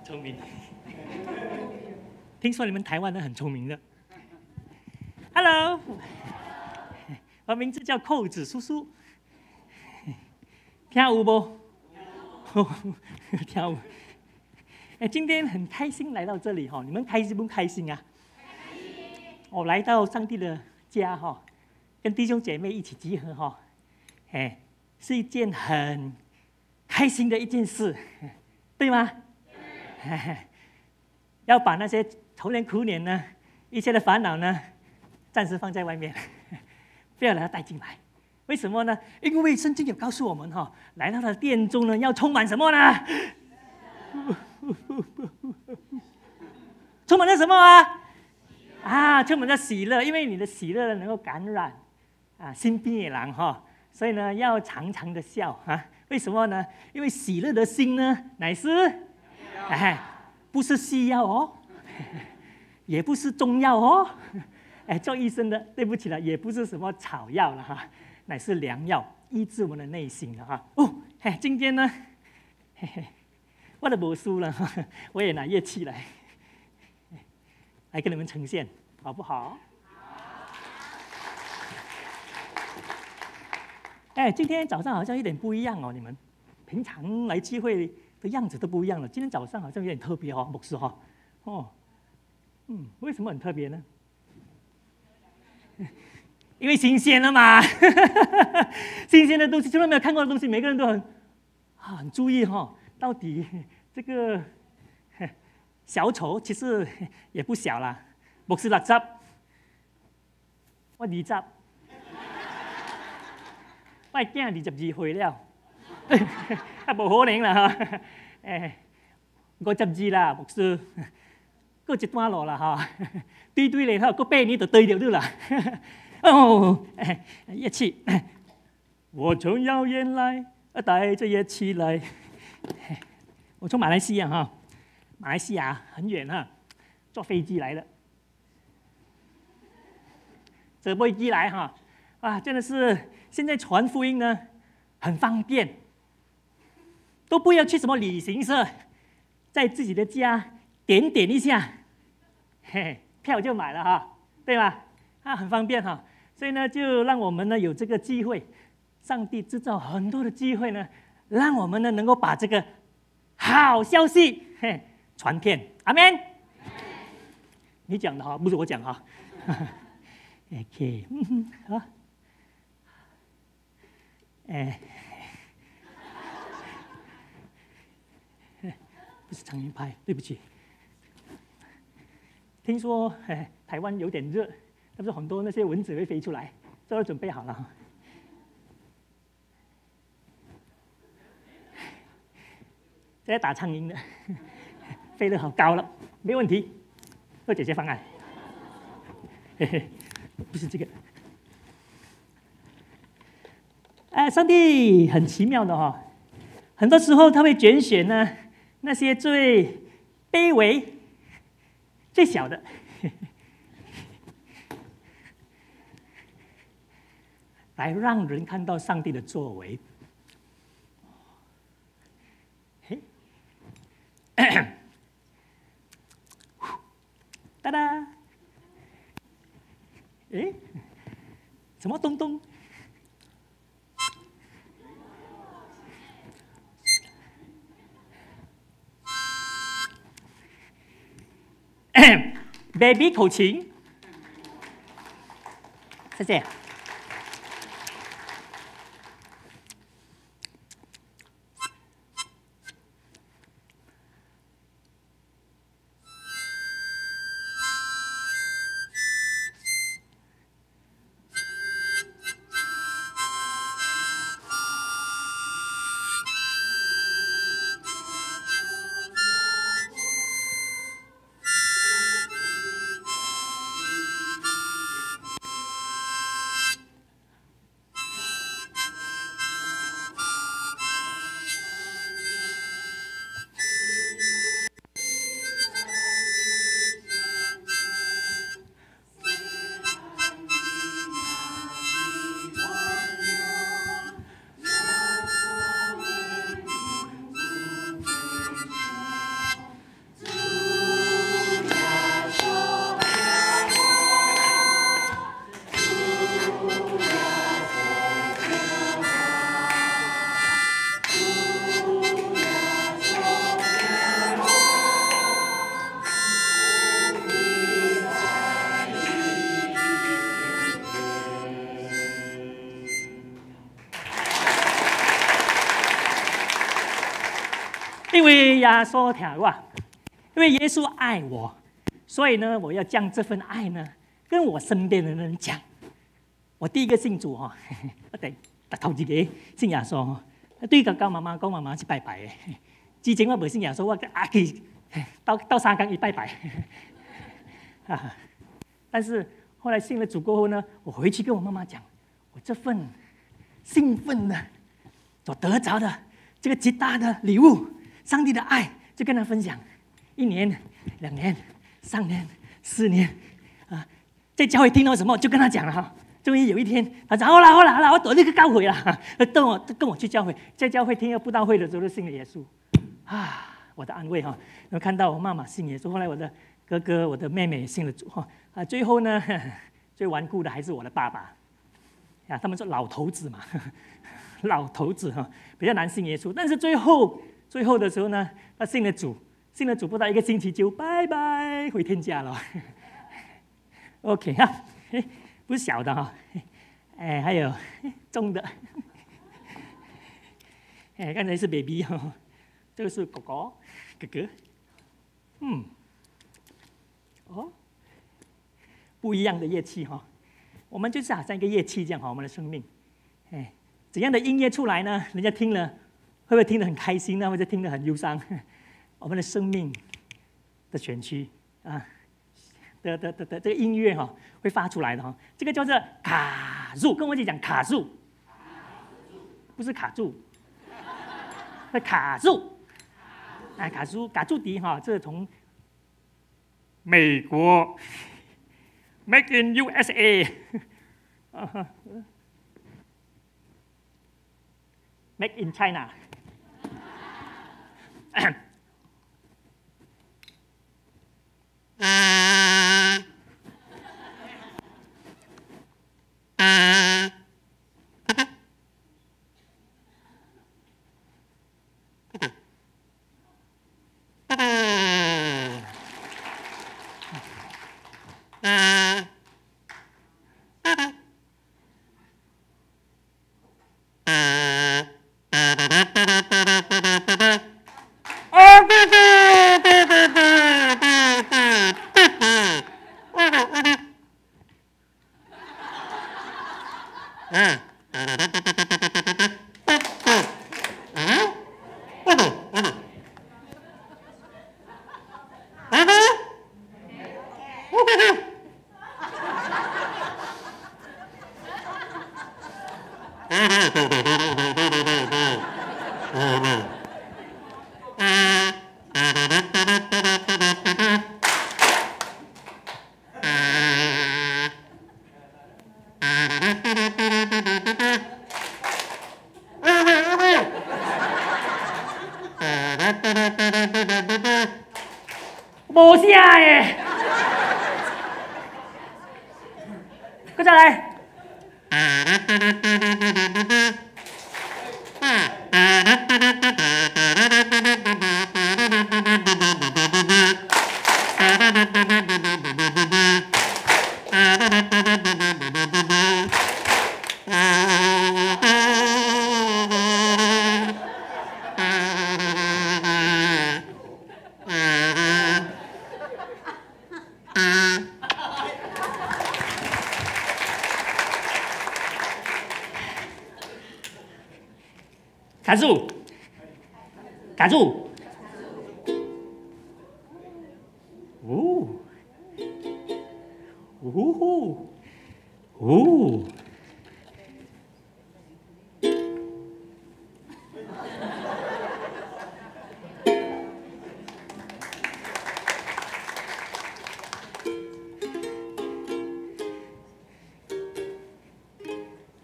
聰明。聽說你們台灣人很聰明的。Hello，我名字叫扣子叔叔。聽有無？聽有。哎，今天很開心來到這裡哈，你們開心不開心啊？我來到上帝的家哈，跟弟兄姐妹一起集合哈，哎，是一件很開心的一件事，對嗎？對。要把那些愁臉苦臉呢，一切的煩惱呢，暫時放在外面，不要把它帶進來。為什麼呢？因為聖經有告訴我們哈，來到他的殿中呢，要充滿什麼呢？充滿了什麼啊？啊，充滿了喜樂，因為你的喜樂能夠感染啊身邊的人哈，所以呢，要常常的笑啊。為什麼呢？因為喜樂的心呢，乃是哎，不是西藥哦，也不是中藥哦，哎，做醫生的，對不起了，也不是什麼草藥了哈，乃是良藥，醫治我們的內心的哈。哦，哎，今天呢，嘿嘿，我的無輸了，我也拿樂器來，來跟你們呈現，好不好？哎，今天早上好像有點不一樣哦，你們平常來聚會的樣子都不一樣了。今天早上好像有點特別哦，牧師哈，哦，為什麼很特別呢？因為新鮮了嘛，新鮮的東西，從來沒有看過的東西，每個人都很注意哈。到底這個小丑其實也不小啦，牧師60，我20。我囝22歲了，啊，無可能啦哈！哎，52啦，牧師，過一段路啦哈，對對咧，過8年就對著你啦。哦，哎，樂器，我從遙遠來，帶著樂器來。我從馬來西亞哈，馬來西亞很遠哈，坐飛機來的，坐飛機來哈，啊，真的是。現在傳福音呢，很方便，都不要去什麼旅行社，在自己的家點點一下，嘿，票就買了哈，對吧？啊，很方便哈。所以呢，就讓我們呢有這個機會，上帝製造很多的機會呢，讓我們呢能夠把這個好消息嘿傳遍。阿們。你講的哈，不是我講哈。OK，好。哎，不是蒼蠅拍，對不起。聽說哎，台灣有點熱，但是很多那些蚊子會飛出來，這都準備好了。這在打蒼蠅的，飛得好高了，沒問題，有解決方案。嘿嘿，不是這個。哎，上帝很奇妙的哈，很多時候他會揀選呢那些最卑微、最小的，來讓人看到上帝的作為。嘿，噠噠，哎，什麼東東？Baby 口琴，謝謝。為耶穌疼我，因為耶穌愛我，所以呢，我要將這份愛呢，跟我身邊的人講。我第一個信主吼，我第頭一個信耶穌吼，對甲媽媽講，媽媽去拜拜的。之前我無信耶穌，我啊去鬥相共伊拜拜。啊！但是後來信了主過後呢，我回去跟我媽媽講，我這份興奮的所得着的這個極大的禮物，上帝的愛，就跟他分享。一年、2年、3年、4年，啊，在教會聽到什麼就跟他講了哈。終於有一天，他說：好啦好啦好啦，我躲那個教會啦，跟我去教會，在教會聽到布道會的時候，就信了耶穌。啊，我的安慰哈，能看到我媽媽信耶穌，後來我的哥哥、我的妹妹信了主哈。啊，最後呢，最頑固的還是我的爸爸。啊，他們說老頭子嘛，老頭子哈，比較難信耶穌。但是最後的時候呢，他信了主，信了主不到一個星期就拜拜回天家了。OK 哈，不是小的哈，哎，還有中的，哎，剛才是 baby 哈，這個是哥哥，哥哥，嗯，哦，不一樣的樂器哈，我們就是好像一個樂器這樣哈，我們的生命，哎，怎樣的音樂出來呢？人家聽了會不會聽得很開心呢？或者聽得很憂傷？我們的生命的選區啊。的這個音樂哈會發出來的哈，這個叫做卡住，跟我一起講卡住，不是卡住，是卡住，哎，卡住卡住笛哈，這是從美國，Made in USA，Made in China。無聲的，閣再來。卡住，卡住，哦，哦呼，哦，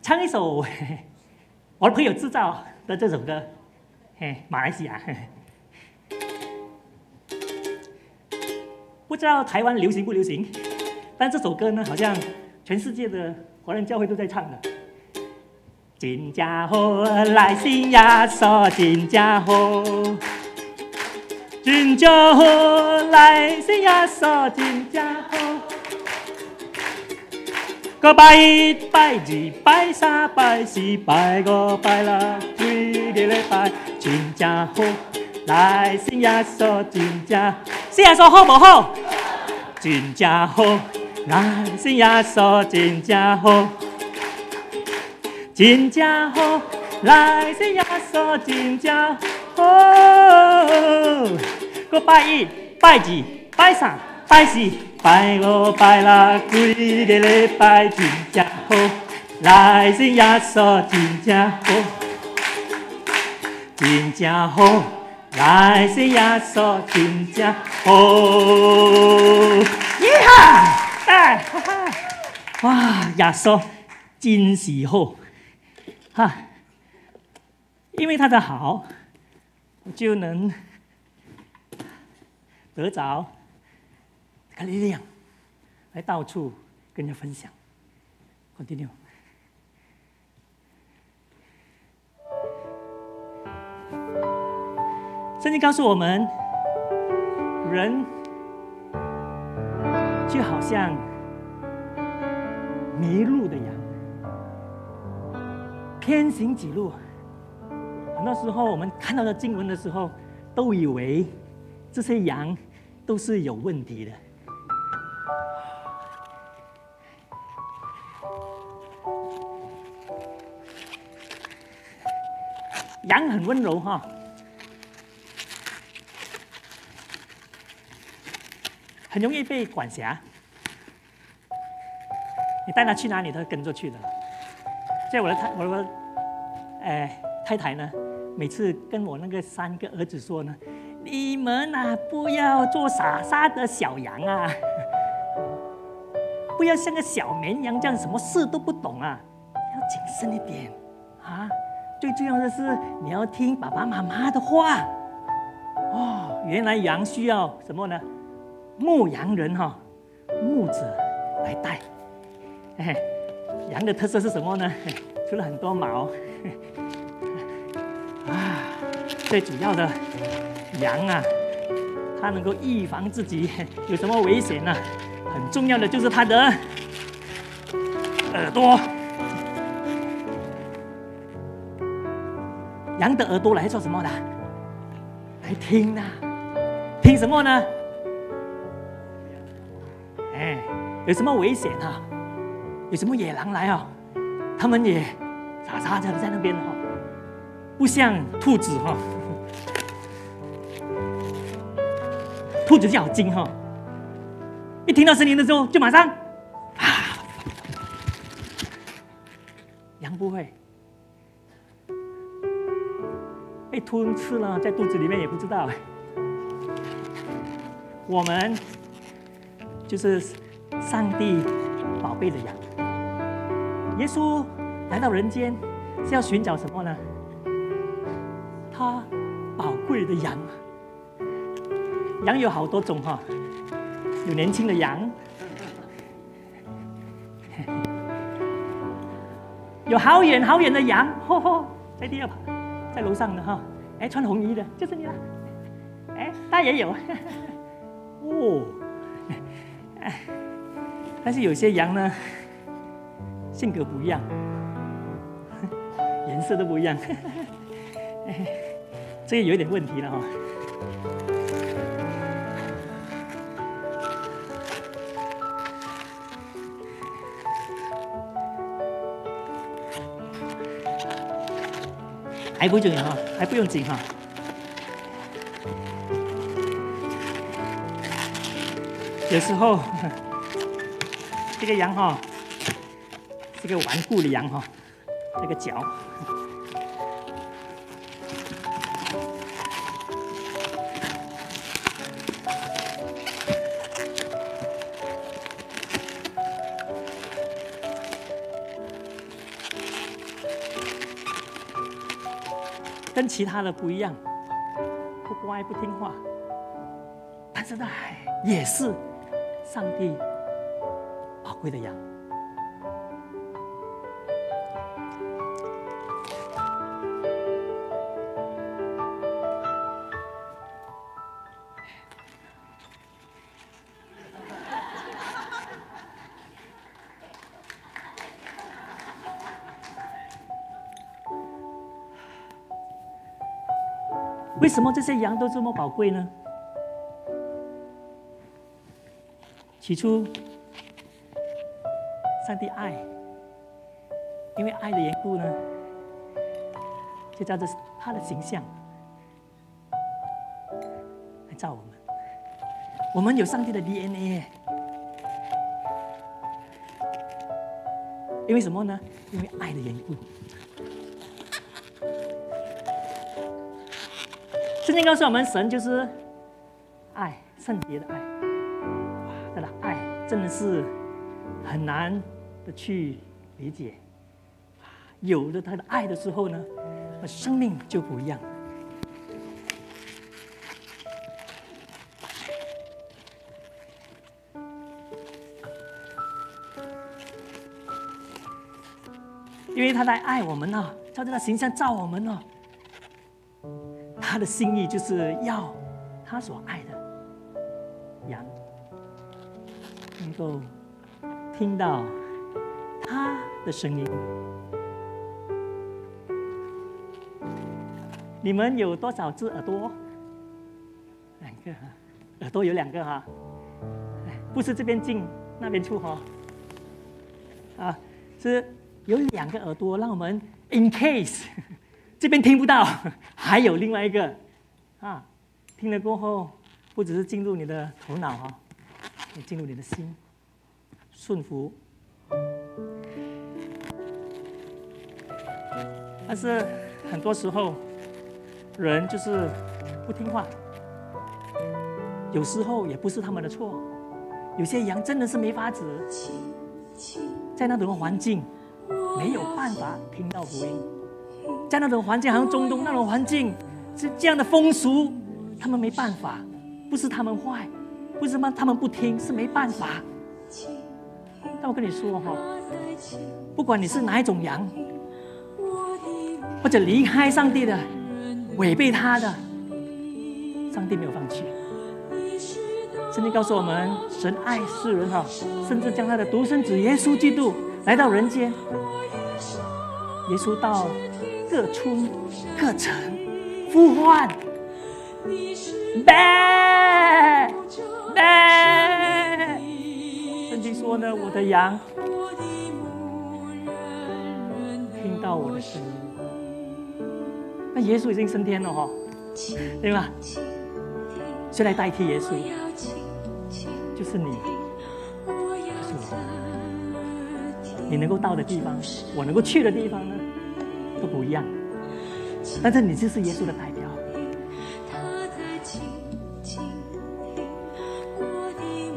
唱一首我的朋友製造的這首歌，嘿，馬來西亞，不知道台灣流行不流行，但這首歌呢，好像全世界的華人教會都在唱的。真正好，來信耶穌，真正好，真正好，來信耶穌，真正好。閣拜一拜二拜三拜四拜五拜六，規个禮拜真正好，來信耶穌真正，信耶穌好無好？真正好，來信耶穌真正好，真正好，來信耶穌真正好。閣拜一、拜二、拜三、拜四、拜五、拜六，規個禮拜真正好，來信耶穌真正好，真正好，來信耶穌真正好。耶哈！哎，哈哈！哇，耶穌真是好，哈！因為他的好，我就能得著這個力量，來到處跟人家分享。Continue。聖經告訴我們，人就好像迷路的羊，偏行己路。很多時候，我們看到的經文的時候，都以為這些羊都是有問題的。羊很溫柔哈，很容易被管轄。你帶他去哪裡，他跟着去的。在我的太太呢，每次跟我那個三個兒子說呢，你們啊，不要做傻傻的小羊啊，不要像個小綿羊這樣，什麼事都不懂啊，要謹慎一點啊。最重要的是，你要聽爸爸媽媽的話。哦，原來羊需要什麼呢？牧羊人哈，牧者來帶。哎，羊的特色是什麼呢？除了很多毛，啊，最主要的羊啊，它能夠預防自己有什麼危險呢？很重要的就是它的耳朵。羊的耳朵來做什麼的？來聽啊，聽什麼呢？哎，有什麼危險啊？有什麼野狼來啊？他們也傻傻的在那邊哈，不像兔子哈，兔子就好精哈，一聽到聲音的時候就馬上啊，羊不會。被吞吃了，在肚子裡面也不知道。我們就是上帝寶貝的羊。耶穌來到人間是要尋找什麼呢？他寶貴的羊。羊有好多種哈，有年輕的羊，有好遠好遠的羊，呵呵，在第二排。在樓上的哈，哎，穿紅衣的就是你了，哎，他也有，哦，哎，但是有些羊呢，性格不一樣，顏色都不一樣，這個有點問題了哈。還不重要哈，還不用緊哈。有時候這個羊哈，這個頑固的羊哈，這個腳。跟其他的不一樣，不乖不聽話，但是呢，也是上帝寶貴的羊。为什么这些羊都这么宝贵呢？起初，上帝爱，因为爱的缘故呢，就照着他的形象来造我们。我们有上帝的 DNA，因为什么呢？因为爱的缘故。圣经告诉我们，神就是爱，圣洁的爱。哇，他的爱真的是很难的去理解。有了他的爱的时候呢，生命就不一样。因为他来爱我们呢，照着他形象造我们呢。他的心意就是要他所爱的羊能够听到他的声音。你们有多少只耳朵？两个哈，耳朵有两个哈，不是这边进那边出哈，啊，是有两个耳朵，让我们 in case 这边听不到，还有另外一个，啊，听了过后，不只是进入你的头脑哈，也进入你的心，顺服。但是很多时候，人就是不听话，有时候也不是他们的错，有些羊真的是没法子，在那种环境没有办法听到福音。在那种环境，好像中东那种环境，是这样的风俗，他们没办法，不是他们坏，不是他们不听，是没办法。但我跟你说哈，不管你是哪一种羊，或者离开上帝的、违背他的，上帝没有放弃。圣经告诉我们，神爱世人哈，甚至将他的独生子耶稣基督来到人间。耶稣到各村各城呼唤，咩咩！圣经说呢，我的羊听到我的声音。那耶稣已经升天了哈，对吧？谁来代替耶稣？就是你，就是我。你能够到的地方，我能够去的地方呢，都不一样。但是你就是耶稣的代表。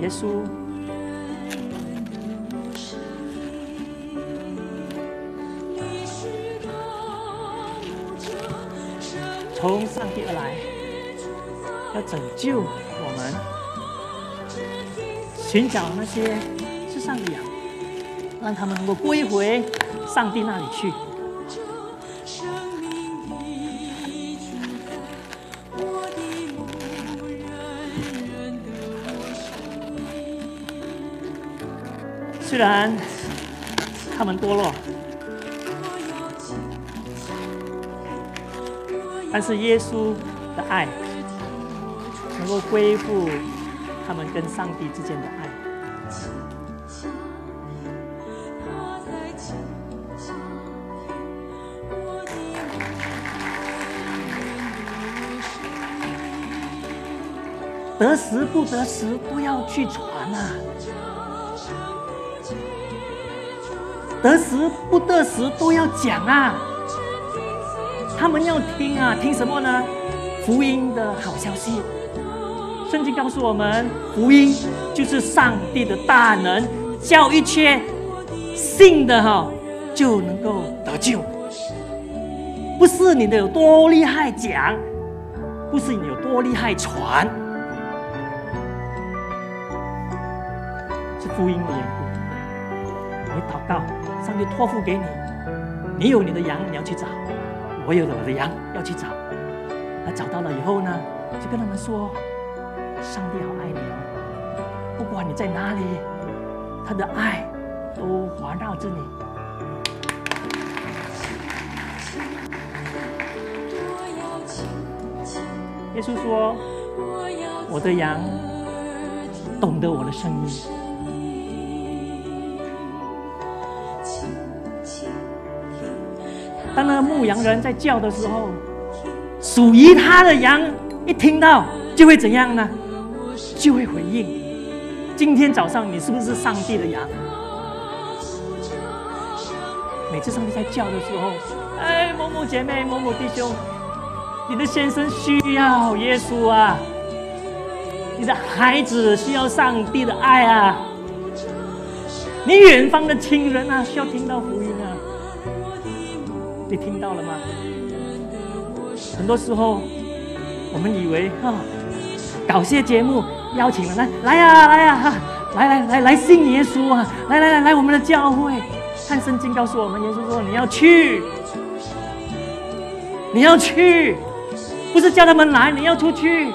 耶稣从上帝而来，要拯救我们，寻找那些世上的羊，让他们能够归回上帝那里去。虽然他们堕落，但是耶稣的爱能够恢复他们跟上帝之间的爱。得时不得时都要去传啊！得时不得时都要讲啊！他们要听啊，听什么呢？福音的好消息。圣经告诉我们，福音就是上帝的大能，叫一切信的哈就能够得救。不是你的有多厉害讲，不是你有多厉害传，是福音的缘故。你祷告，上帝托付给你，你有你的羊，你要去找；我有我的羊，要去找。那找到了以后呢，就跟他们说：上帝好爱你哦，不管你在哪里，他的爱都环绕着你。耶穌說：我的羊懂得我的聲音。當那個牧羊人在叫的時候，屬於他的羊一聽到就會怎樣呢？就會回應。今天早上你是不是上帝的羊？每次上帝在叫的時候，哎，某某姐妹、某某弟兄，你的先生需要耶穌啊，你的孩子需要上帝的愛啊，你遠方的親人啊，需要聽到福音啊，你聽到了嗎？很多時候，我們以為啊，搞些節目邀請人來，來呀來呀，來來來來信耶穌啊，來來來來我們的教會。看聖經告訴我們，耶穌說你要去，你要去，不是叫他們來，你要出去。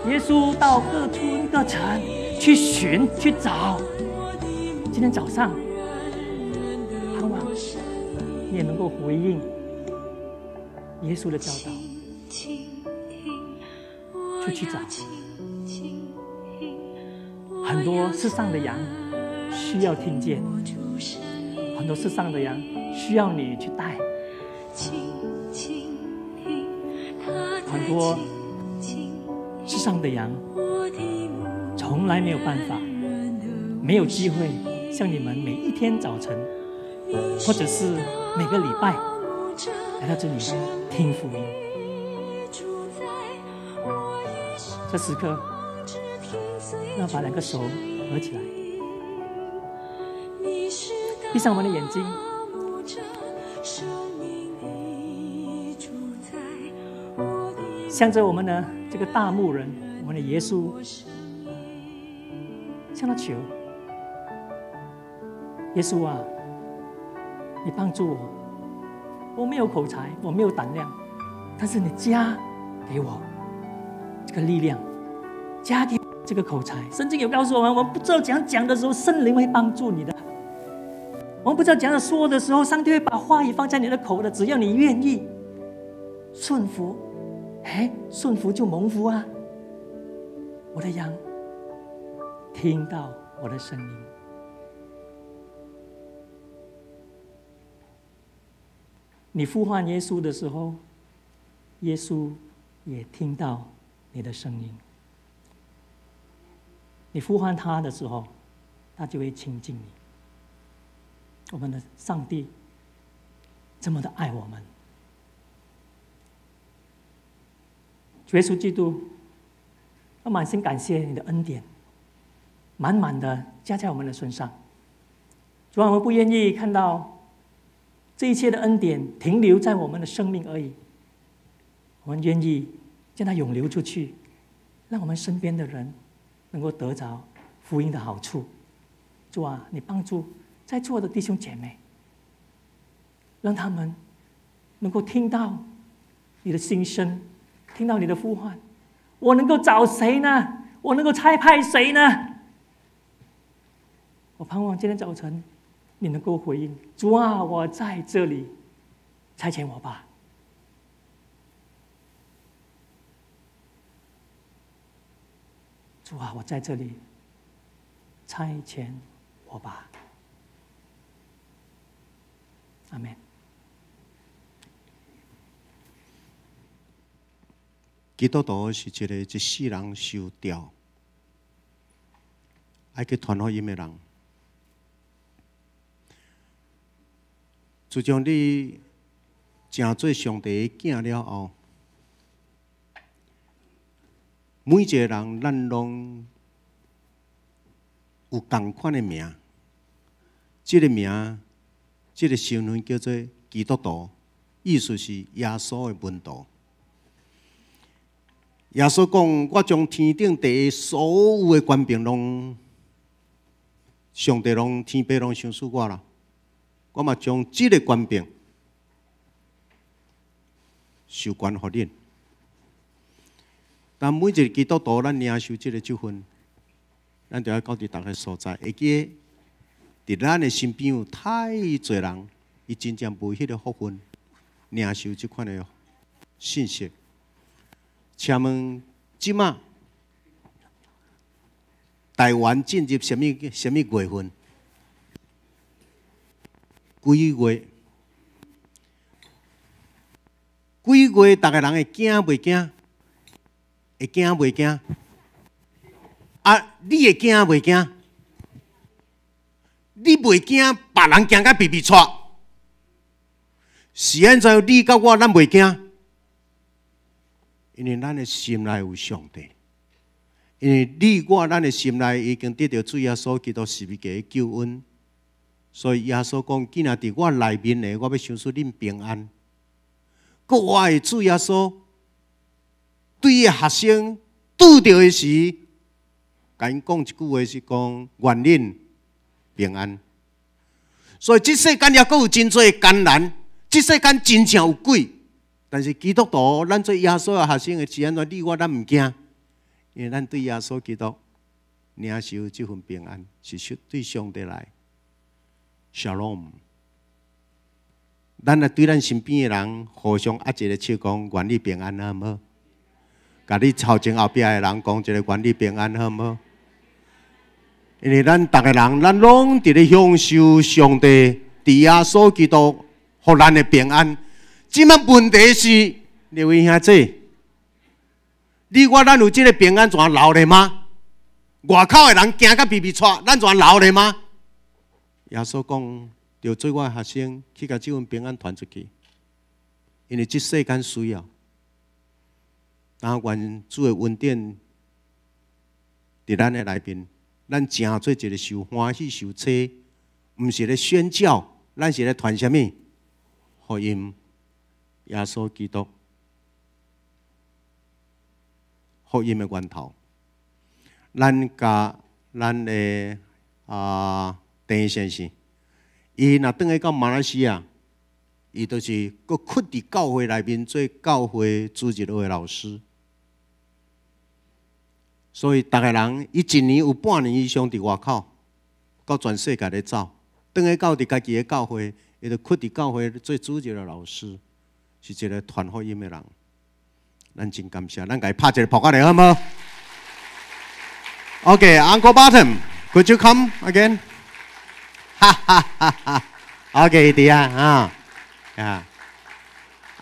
耶穌到各村各城去尋去找。今天早上，盼望你也能夠回應耶穌的教導，出去找。很多世上的羊需要聽見，很多世上的羊需要你去帶，很多世上的羊從來沒有辦法，沒有機會像你們每一天早晨，或者是每個禮拜來到這裡聽福音。這時刻，要把兩個手合起來，閉上我們的眼睛。向着我們的這個大牧人，我們的耶穌，向他求：耶穌啊，你幫助我，我沒有口才，我沒有膽量，但是你加給我這個力量，加給這個口才。聖經有告訴我們，我們不知道怎樣講的時候，聖靈會幫助你的；我們不知道怎樣說的時候，上帝會把話語放在你的口的。只要你願意順服，哎，順服就蒙福啊！我的羊聽到我的聲音，你呼喚耶穌的時候，耶穌也聽到你的聲音。你呼喚他的時候，他就會親近你。我們的上帝這麼的愛我們，主耶穌基督，我滿心感謝你的恩典，滿滿的加在我們的身上。主啊，我們不願意看到這一切的恩典停留在我們的生命而已，我們願意將它湧流出去，讓我們身邊的人能夠得着福音的好處。主啊，你幫助在座的弟兄姐妹，讓他們能夠聽到你的心聲，聽到你的呼喚。我能夠找誰呢？我能夠差派誰呢？我盼望今天早晨你能夠回應：主啊，我在這裡，差遣我吧。主啊，我在這裡，差遣我吧。阿們。基督徒是一個一世人受召，愛去傳福音的人。自從你成做上帝的囝了後，每一個人，咱攏有仝款的名，這個名，這個身份叫做基督徒，意思是耶穌的門徒。耶穌講：我將天頂地下所有的權柄，攏上帝攏天父攏賞賜我啦。我嘛將這個權柄授權予恁。但每一個基督徒，咱領受這個職分，咱就要到佇逐个所在，會記得佇咱的身邊有太濟人，伊真正無彼個福分，領受這款的信息。請問這馬台灣進入啥物啥物月份？鬼月？鬼月，逐个人會驚袂驚？會驚袂驚？啊，你會驚袂驚？你袂驚，別人驚甲鼻鼻掣。是按怎？你佮我，咱袂驚，因為咱的心內有上帝。因為你我咱的心內已經得著主耶穌基督十字架的救恩，所以耶穌講：囝仔佇我內面的，我欲賞賜恁平安。閣我的主耶穌對伊的學生拄著的時，共𪜶講一句話是講：願恁平安。所以這世間猶閣有真濟艱難，這世間真正有鬼，但是基督徒，咱做耶穌的學生的時，按怎你我咱毋驚，因為咱對耶穌基督領受這份平安，是對上帝來。Shalom。咱來對咱身邊的人互相握一个手，講願你平安，好毋好？共你頭前後壁的人講一个願你平安，好毋好？因為咱逐个人，咱攏佇咧享受上帝佇耶穌基督予咱的平安。這馬問題是，兩位兄弟，你我咱有這个平安怎留咧嗎？外口的人驚甲鼻鼻掣，咱怎留咧嗎？耶穌講，著做我的學生去共這份平安傳出去，因為這世間需要。但願主的恩典佇咱的內面，咱成做一个受歡喜受差，毋是咧宣教，咱是咧傳啥物？福音，耶穌基督，福音的源頭。咱共咱的鄭先生，伊若轉去到馬來西亞，伊就是閣囥佇教會內面做教會主日學的老師。所以，逐个人伊一年有半年以上佇外口，到全世界咧走。轉去到佇家己的教會，伊就囥佇教會做主日學老師，是一个傳福音的人。咱真感謝，咱共伊拍一个噗仔咧，好無？OK，Uncle Barton，could you come again？哈哈哈哈！OK，佇啊，啊啊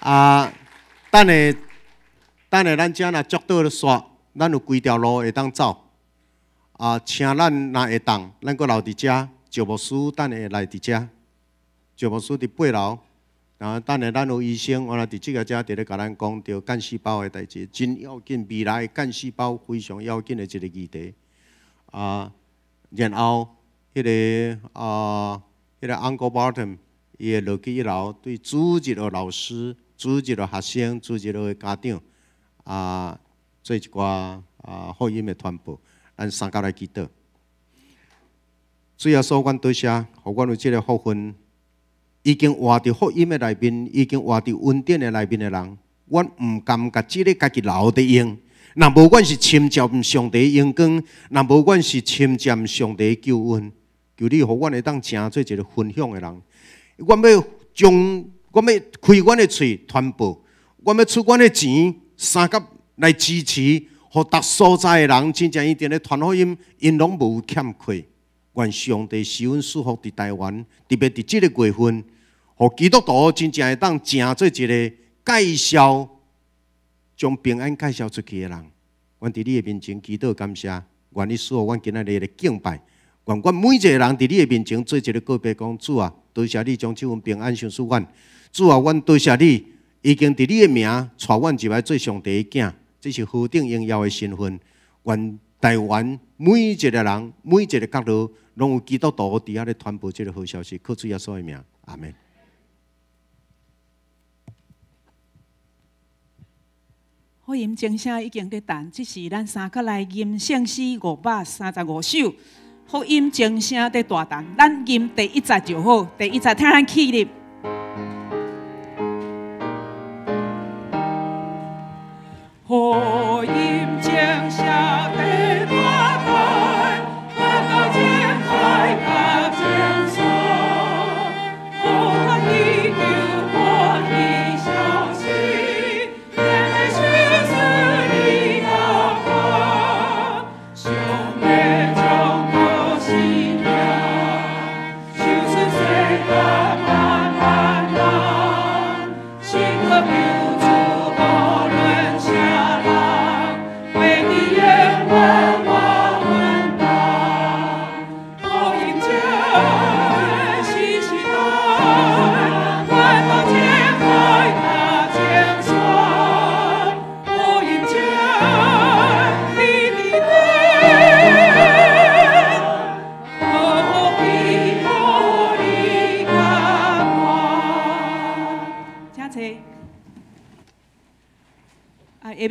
啊！等下，等下，咱遮若足倒煞，咱有幾條路會當走。啊，車咱若會當，咱閣留佇遮。趙牧師等下來佇遮，趙牧師佇八樓。然後等下咱有醫生，原來佇這个遮佇咧共咱講著幹細胞的代誌，真要緊，未來幹細胞非常要緊的一个議題。啊，然後彼个 Uncle Barton，伊會落去一樓，對主日學老師、主日學學生、主日學的家長啊，做一寡福音的傳播。咱三甲來祈禱。主耶穌，阮多謝，予阮有這个福分，已經活佇福音的內面，已經活佇恩典的內面的人，阮毋甘共這个家己留佇用。若無阮是侵佔上帝榮光，若無阮是侵佔上帝救恩，求你予阮會當成做一个分享的人。阮欲將，阮欲開阮的喙傳播，阮欲出阮的錢，相佮來支持，予逐所在的人真正伊佇咧傳福音，𪜶攏無欠缺。願上帝施恩賜福佇台灣，特別佇這个月份，予基督徒真正會當成做一个介紹，將平安介紹出去的人。阮佇你的面前祈禱感謝，願你賜予阮今仔日的敬拜。願阮每一个人佇你的面前做一个告白，講主啊，多謝你將這份平安賞賜阮。主啊，阮多謝你已經佇你的名帶阮入來做上帝的囝，這是何等榮耀的身份。願台灣每一个人、每一个角落，攏有基督徒佇遐咧傳播這个好消息，靠主耶穌的名，阿們。福音鐘聲已經佇彈，這是咱三甲來吟聖詩535首。福音鐘聲佇大彈，咱吟第一節就好，第一節聽咱起立。福音鐘聲佇大彈，咱到前海甲前所，予咱祈求歡喜消息，甜美敘事。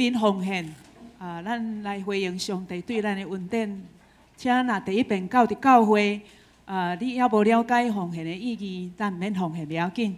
面奉獻啊，咱來回應上帝對咱的恩典。請若第一遍到佇教會啊，你猶無了解奉獻的意義，咱毋免奉獻袂要緊。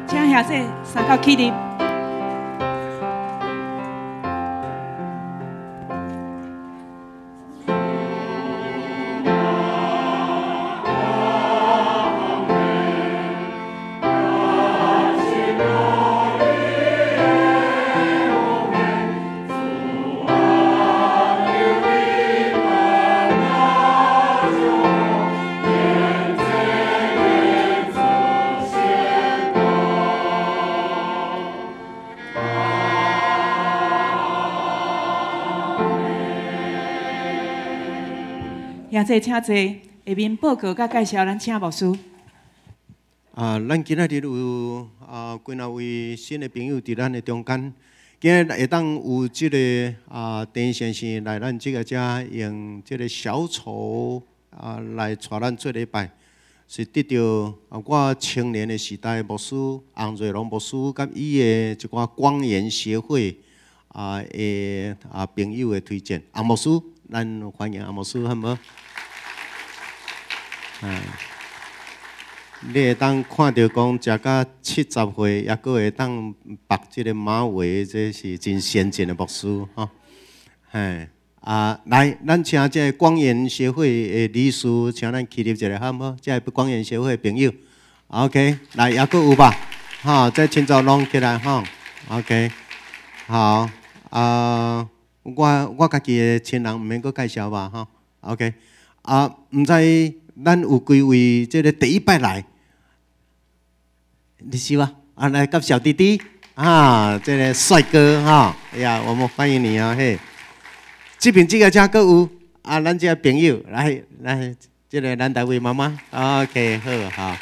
請兄弟三甲起立。兄弟請坐，下面報告佮介紹，咱請牧師。啊，咱今仔日有啊幾若位新的朋友佇咱的中間，今日會當有這个陳先生來咱這个遮用這个小丑啊來帶咱做禮拜，是得著啊我青年的時代牧師洪瑞龍牧師佮伊的一寡光源協會啊的啊朋友的推薦，洪牧師，咱歡迎洪牧師，好無？啊，你會當看著講，食甲70歲，猶閣會當縛這个馬尾，這是真先進的牧師吼。嘿，啊，來，咱請這个光源協會的理事，請咱起立一下，好無？這个光源協會的朋友，OK，來，猶閣有吧？吼，這親族攏起來吼，OK，好，啊，我家己的親人毋免閣介紹吧，吼，OK，啊，毋知咱有幾位這个第一擺來，你是吧？啊，來佮小弟弟啊，這个帥哥哈，哎呀，我們歡迎你啊嘿！這邊這个遮閣有啊，咱這个朋友來來，這个咱大衛媽媽，OK，好好。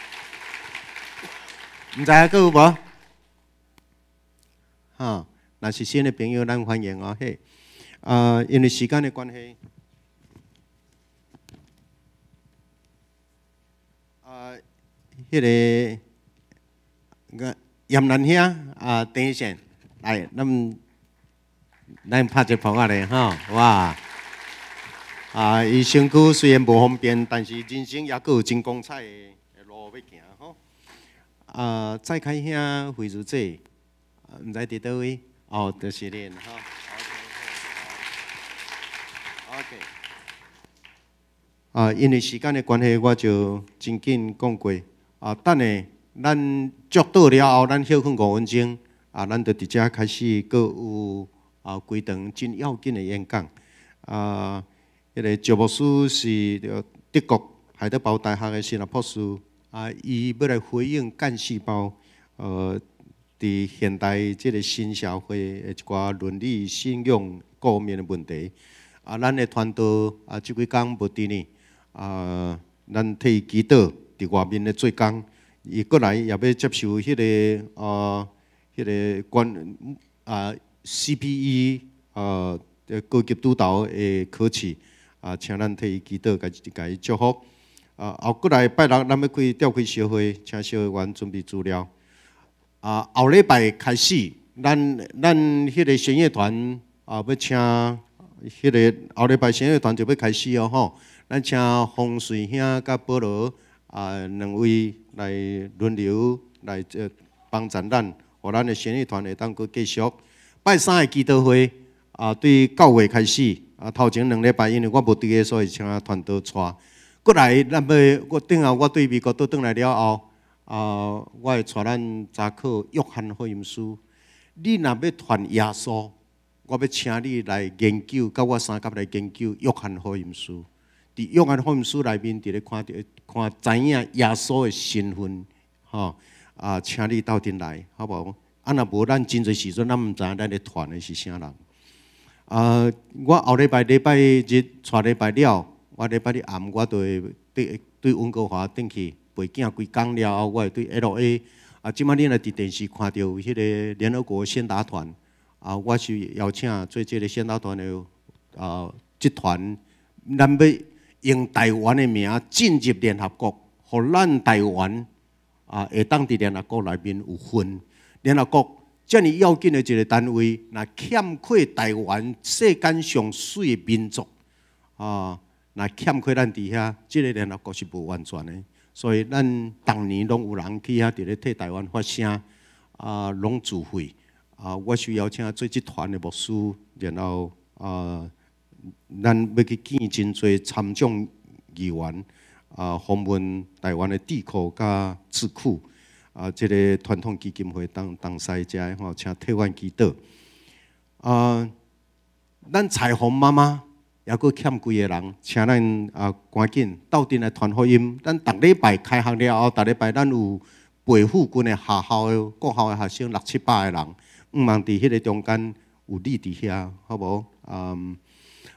毋知影閣有無？哈，若是新的朋友，咱歡迎哦嘿。啊，因為時間的關係。啊，彼个個嚴蘭兄啊，陳先來，咱拍一個噗仔咧吼，哇！啊，伊身軀雖然無方便，但是人生猶閣有真光彩的路欲行吼。啊，蔡開兄、惠如姐，毋知佇佗位？哦，就是恁吼。OK。啊，因為時間的關係，我就真緊講過。啊，等下咱祝禱了後，咱歇睏5分鐘。啊，咱就佇遮開始，閣有啊幾場真要緊的演講。啊，彼个趙牧師是德國海德堡大學的神學博士。啊，伊欲來回應幹細胞，佇現代這个新社會的一寡倫理、信仰顧面的問題。啊，咱的傳道啊，這幾工無佇呢，啊，咱替伊祈禱，佇外面的做工，伊過來也欲接受彼個關啊 CPE 啊高級督導的考試，啊，請咱替伊祈禱，共伊祝福。啊，後過來拜六，咱欲開召開小會，請小會員準備資料。啊，後禮拜開始，咱彼個弦樂團啊，欲請彼個後禮拜弦樂團就欲開始哦吼。咱請洪瑞兄佮保羅啊兩位來輪流來這幫助咱，予咱的弦樂團會當閣繼續。拜三的祈禱會啊，對9月開始啊，頭前兩禮拜因為我無佇个，所以請傳道帶。過來，咱欲我轉後我對美國倒轉來了後，啊，我會帶咱查考約翰福音書。你若欲傳耶穌，我欲請你來研究，佮我相佮來研究約翰福音書。佇約翰福音書內面，佇咧看著看知影耶穌的身份，吼啊，請你鬥陣來，好無？啊，若無咱真濟時陣，咱毋知影咱咧傳的是啥人。啊，我後禮拜禮拜日帶禮拜了，我禮拜日暗我就會對溫哥華轉去陪囝規工了後，我會對 LA。啊，這擺你若佇電視看著有彼個聯合國宣達團，啊，我是邀請做這个宣達團的啊，這團，咱欲用台灣的名進入聯合國，予咱台灣啊會當佇聯合國內面有份。聯合國遮爾要緊的一个單位，若欠缺台灣世間上媠的民族啊，若欠缺咱佇遐，這个聯合國是無完全的。所以咱逐年攏有人去遐佇咧替台灣發聲，啊，攏自費。啊，我是邀請做這團的牧師，然後啊，咱欲去見真濟參眾議員，啊，訪問台灣的智庫佮智庫，啊，這个傳統基金會當當西遮的吼，請替阮祈禱。啊，咱彩虹媽媽猶閣欠幾个人，請咱啊趕緊鬥陣來傳福音。咱逐禮拜開學了後，逐禮拜咱有陪附近的學校的國校的學生六七百个人，向望佇彼个中間有你佇遐，好無？嗯，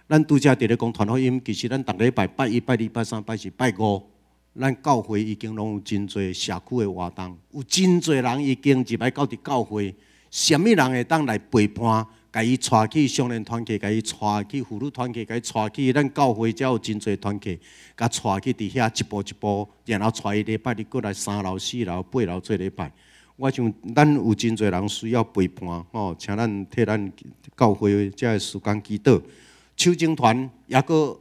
咱拄才佇咧講傳福音，其實咱逐禮拜拜一、拜二、拜三、拜四、拜五，咱教會已經攏有真濟社區的活動，有真濟人已經入來到佇教會，啥物人會當來陪伴？共伊帶去少年團契，共伊帶去婦女團契，共伊帶去咱教會，遮有真濟團契，共帶去佇遐一步一步，然後帶伊禮拜日過來三樓、四樓、八樓做禮拜。我想咱有真濟人需要陪伴，吼，請咱替咱教會遮个事工祈禱。手鐘團猶閣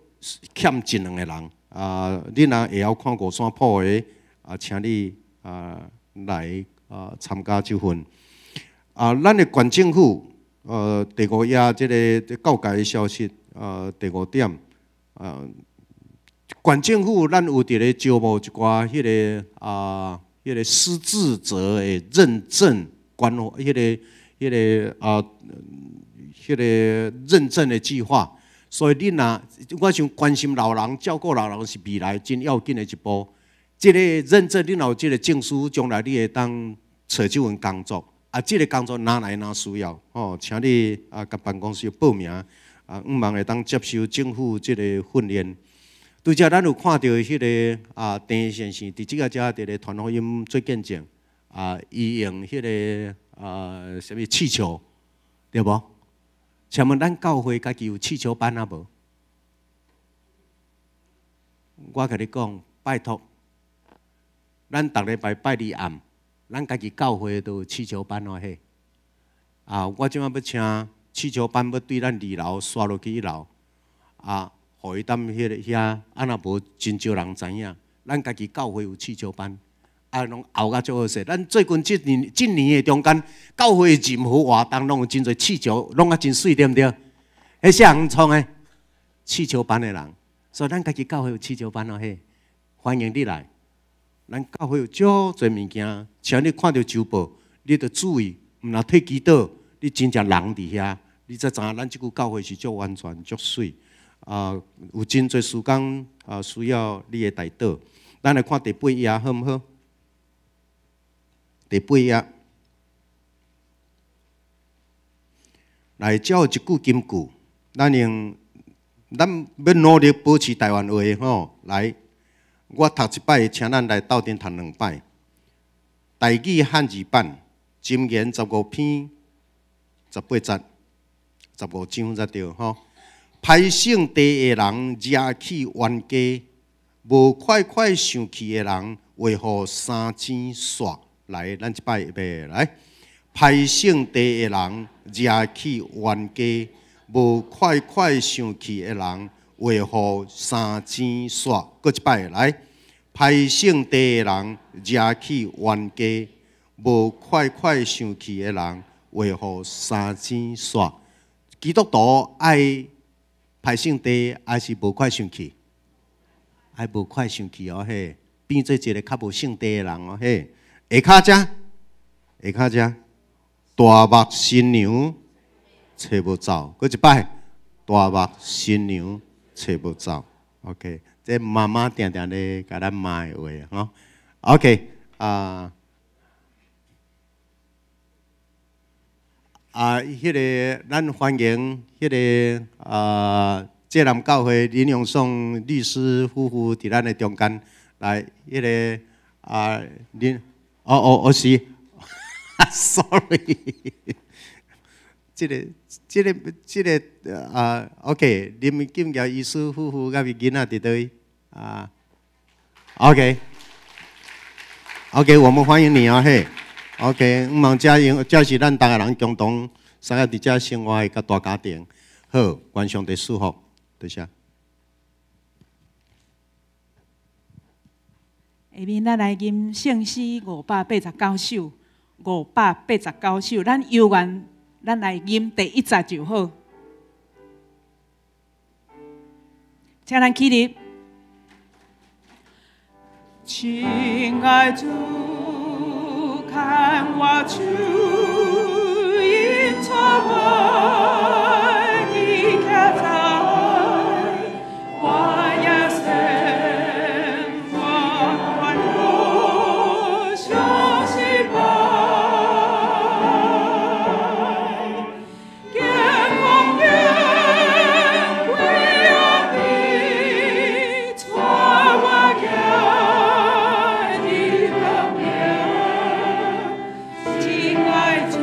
欠一兩个人，啊，你若會曉看五線譜的，啊，請你啊來啊參加這份。啊，咱的縣政府。第五頁這个告解的消息，第五點，縣政府咱有佇咧招募一寡彼个啊，彼个失智者的認證關懷，彼個彼个認證的計劃。所以你若我想關心老人、照顧老人是未來真要緊的一步。這个認證，你若有這个證書，將來你會當揣這份工作。啊，這个工作哪來哪需要？吼，請你啊，共辦公室報名，啊，向望會當接受政府這个訓練。拄才咱有看著彼个啊，鄭先生佇這个遮佇咧傳福音做見證，啊，伊用彼个啊，啥物氣球，對無？請問咱教會家己有氣球班啊無？我共你講，拜託，咱逐禮拜拜二暗，咱家己教會都有氣球班哦嘿。啊，我這擺欲請氣球班，欲對咱二樓刷落去一樓，啊，予伊踮彼个遐，啊若無真少人知影，咱家己教會有氣球班，啊，攏敖甲足好勢。咱最近這年這年的中間，教會任何活動攏有真濟氣球，攏啊真媠，對毋對？彼啥人創的？氣球班的人，所以咱家己教會有氣球班哦嘿，歡迎你來。咱教會有足濟物件，請你看著週報，你著注意，毋若替祈禱，你真正人佇遐，你才知影咱這間教會是足完全、足媠。啊，有真濟事工啊，需要你的代禱。咱來看第八頁，好毋好？第八頁，來這有一句金句，咱用咱欲努力保持台灣話吼。來，我讀一擺，請咱來鬥陣讀兩擺。台語漢字版，箴言15篇18節，15章才對吼。歹性地的人惹起冤家，無快快生氣的人會予三星煞。來，咱這擺預備來。歹性地的人惹起冤家，無快快生氣的人會予三星煞。閣一擺來。歹性地的人惹起冤家，無快快生氣的人會予三星煞。基督徒愛歹性地，還是無快生氣？愛無快生氣哦嘿，變做一個較無性地的人哦嘿。下跤遮，下跤遮，大目新娘揣無走，閣一擺，大目新娘揣無走。OK，這媽媽定定咧共咱罵的話吼。OK，啊啊，彼个咱歡迎彼个啊，浙南教會林永頌律師夫婦佇咱的中間來，彼个啊林，哦哦哦是，sorry，這個這個這個啊，OK，林金橋醫師夫婦佮伊囡仔佇佗位啊？OK，OK，我們歡迎你啊嘿。OK，毋茫遮因遮是咱逐个人共同三個佇遮生活的個大家庭。好，願上帝賜福，多謝。下面咱來吟聖詩589首，589首，咱猶原，咱來吟第一節就好。請咱起立。親愛主，牽我手，引帶我，你徛在我也生，我願我相信愛，見光遠，歸阿你，帶我行你路行。親愛主，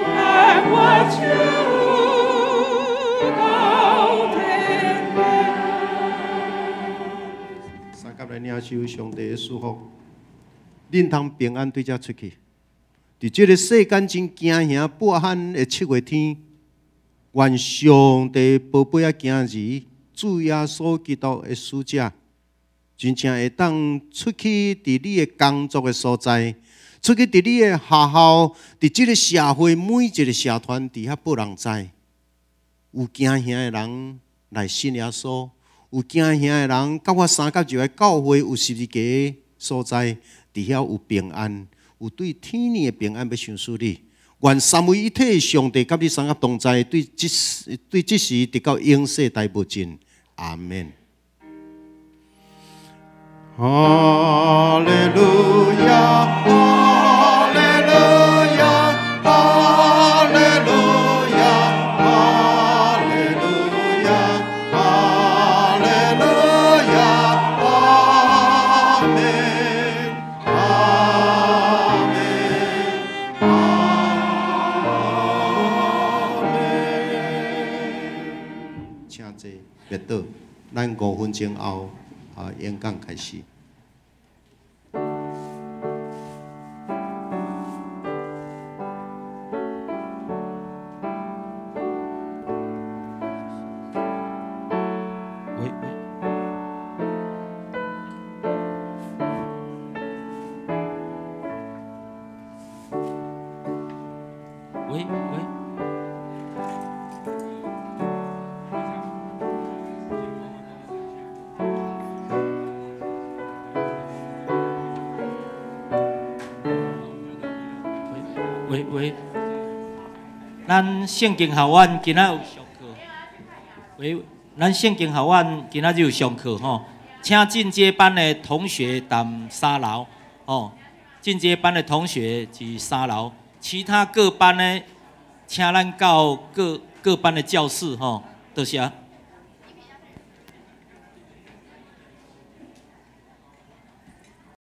牽我手到天邊。三甲來領受上帝的祝福，恁通平安對遮出去。佇這个世間真驚嚇不安的七月天，願上帝寶貝仔囝兒主耶穌基督的使者，真正會當出去佇你的工作的所在，出去佇你的學校，佇這个社會每一个社團佇遐報人知，有驚嚇的人來信耶穌，有驚嚇的人佮我相佮入來教會，有十字架的所在，佇遐有平安，有對天的平安欲賞賜你。願三位一體上帝佮你相佮同在，對這對這時直到永世代無盡。阿門。哈利路亞，哈利路亞，哈利路亞，哈利路亞，哈利路亞，阿門，阿門，阿門。請坐，別倒，咱5分鐘後啊，演講開始。喂喂，喂喂，喂喂，咱聖經學院今仔有上課。喂，咱聖經學院今仔日有上課吼，請進階班的同學踮三樓吼，進階班的同學佇三樓，其他各班呢，請咱到各各班的教室吼，多謝。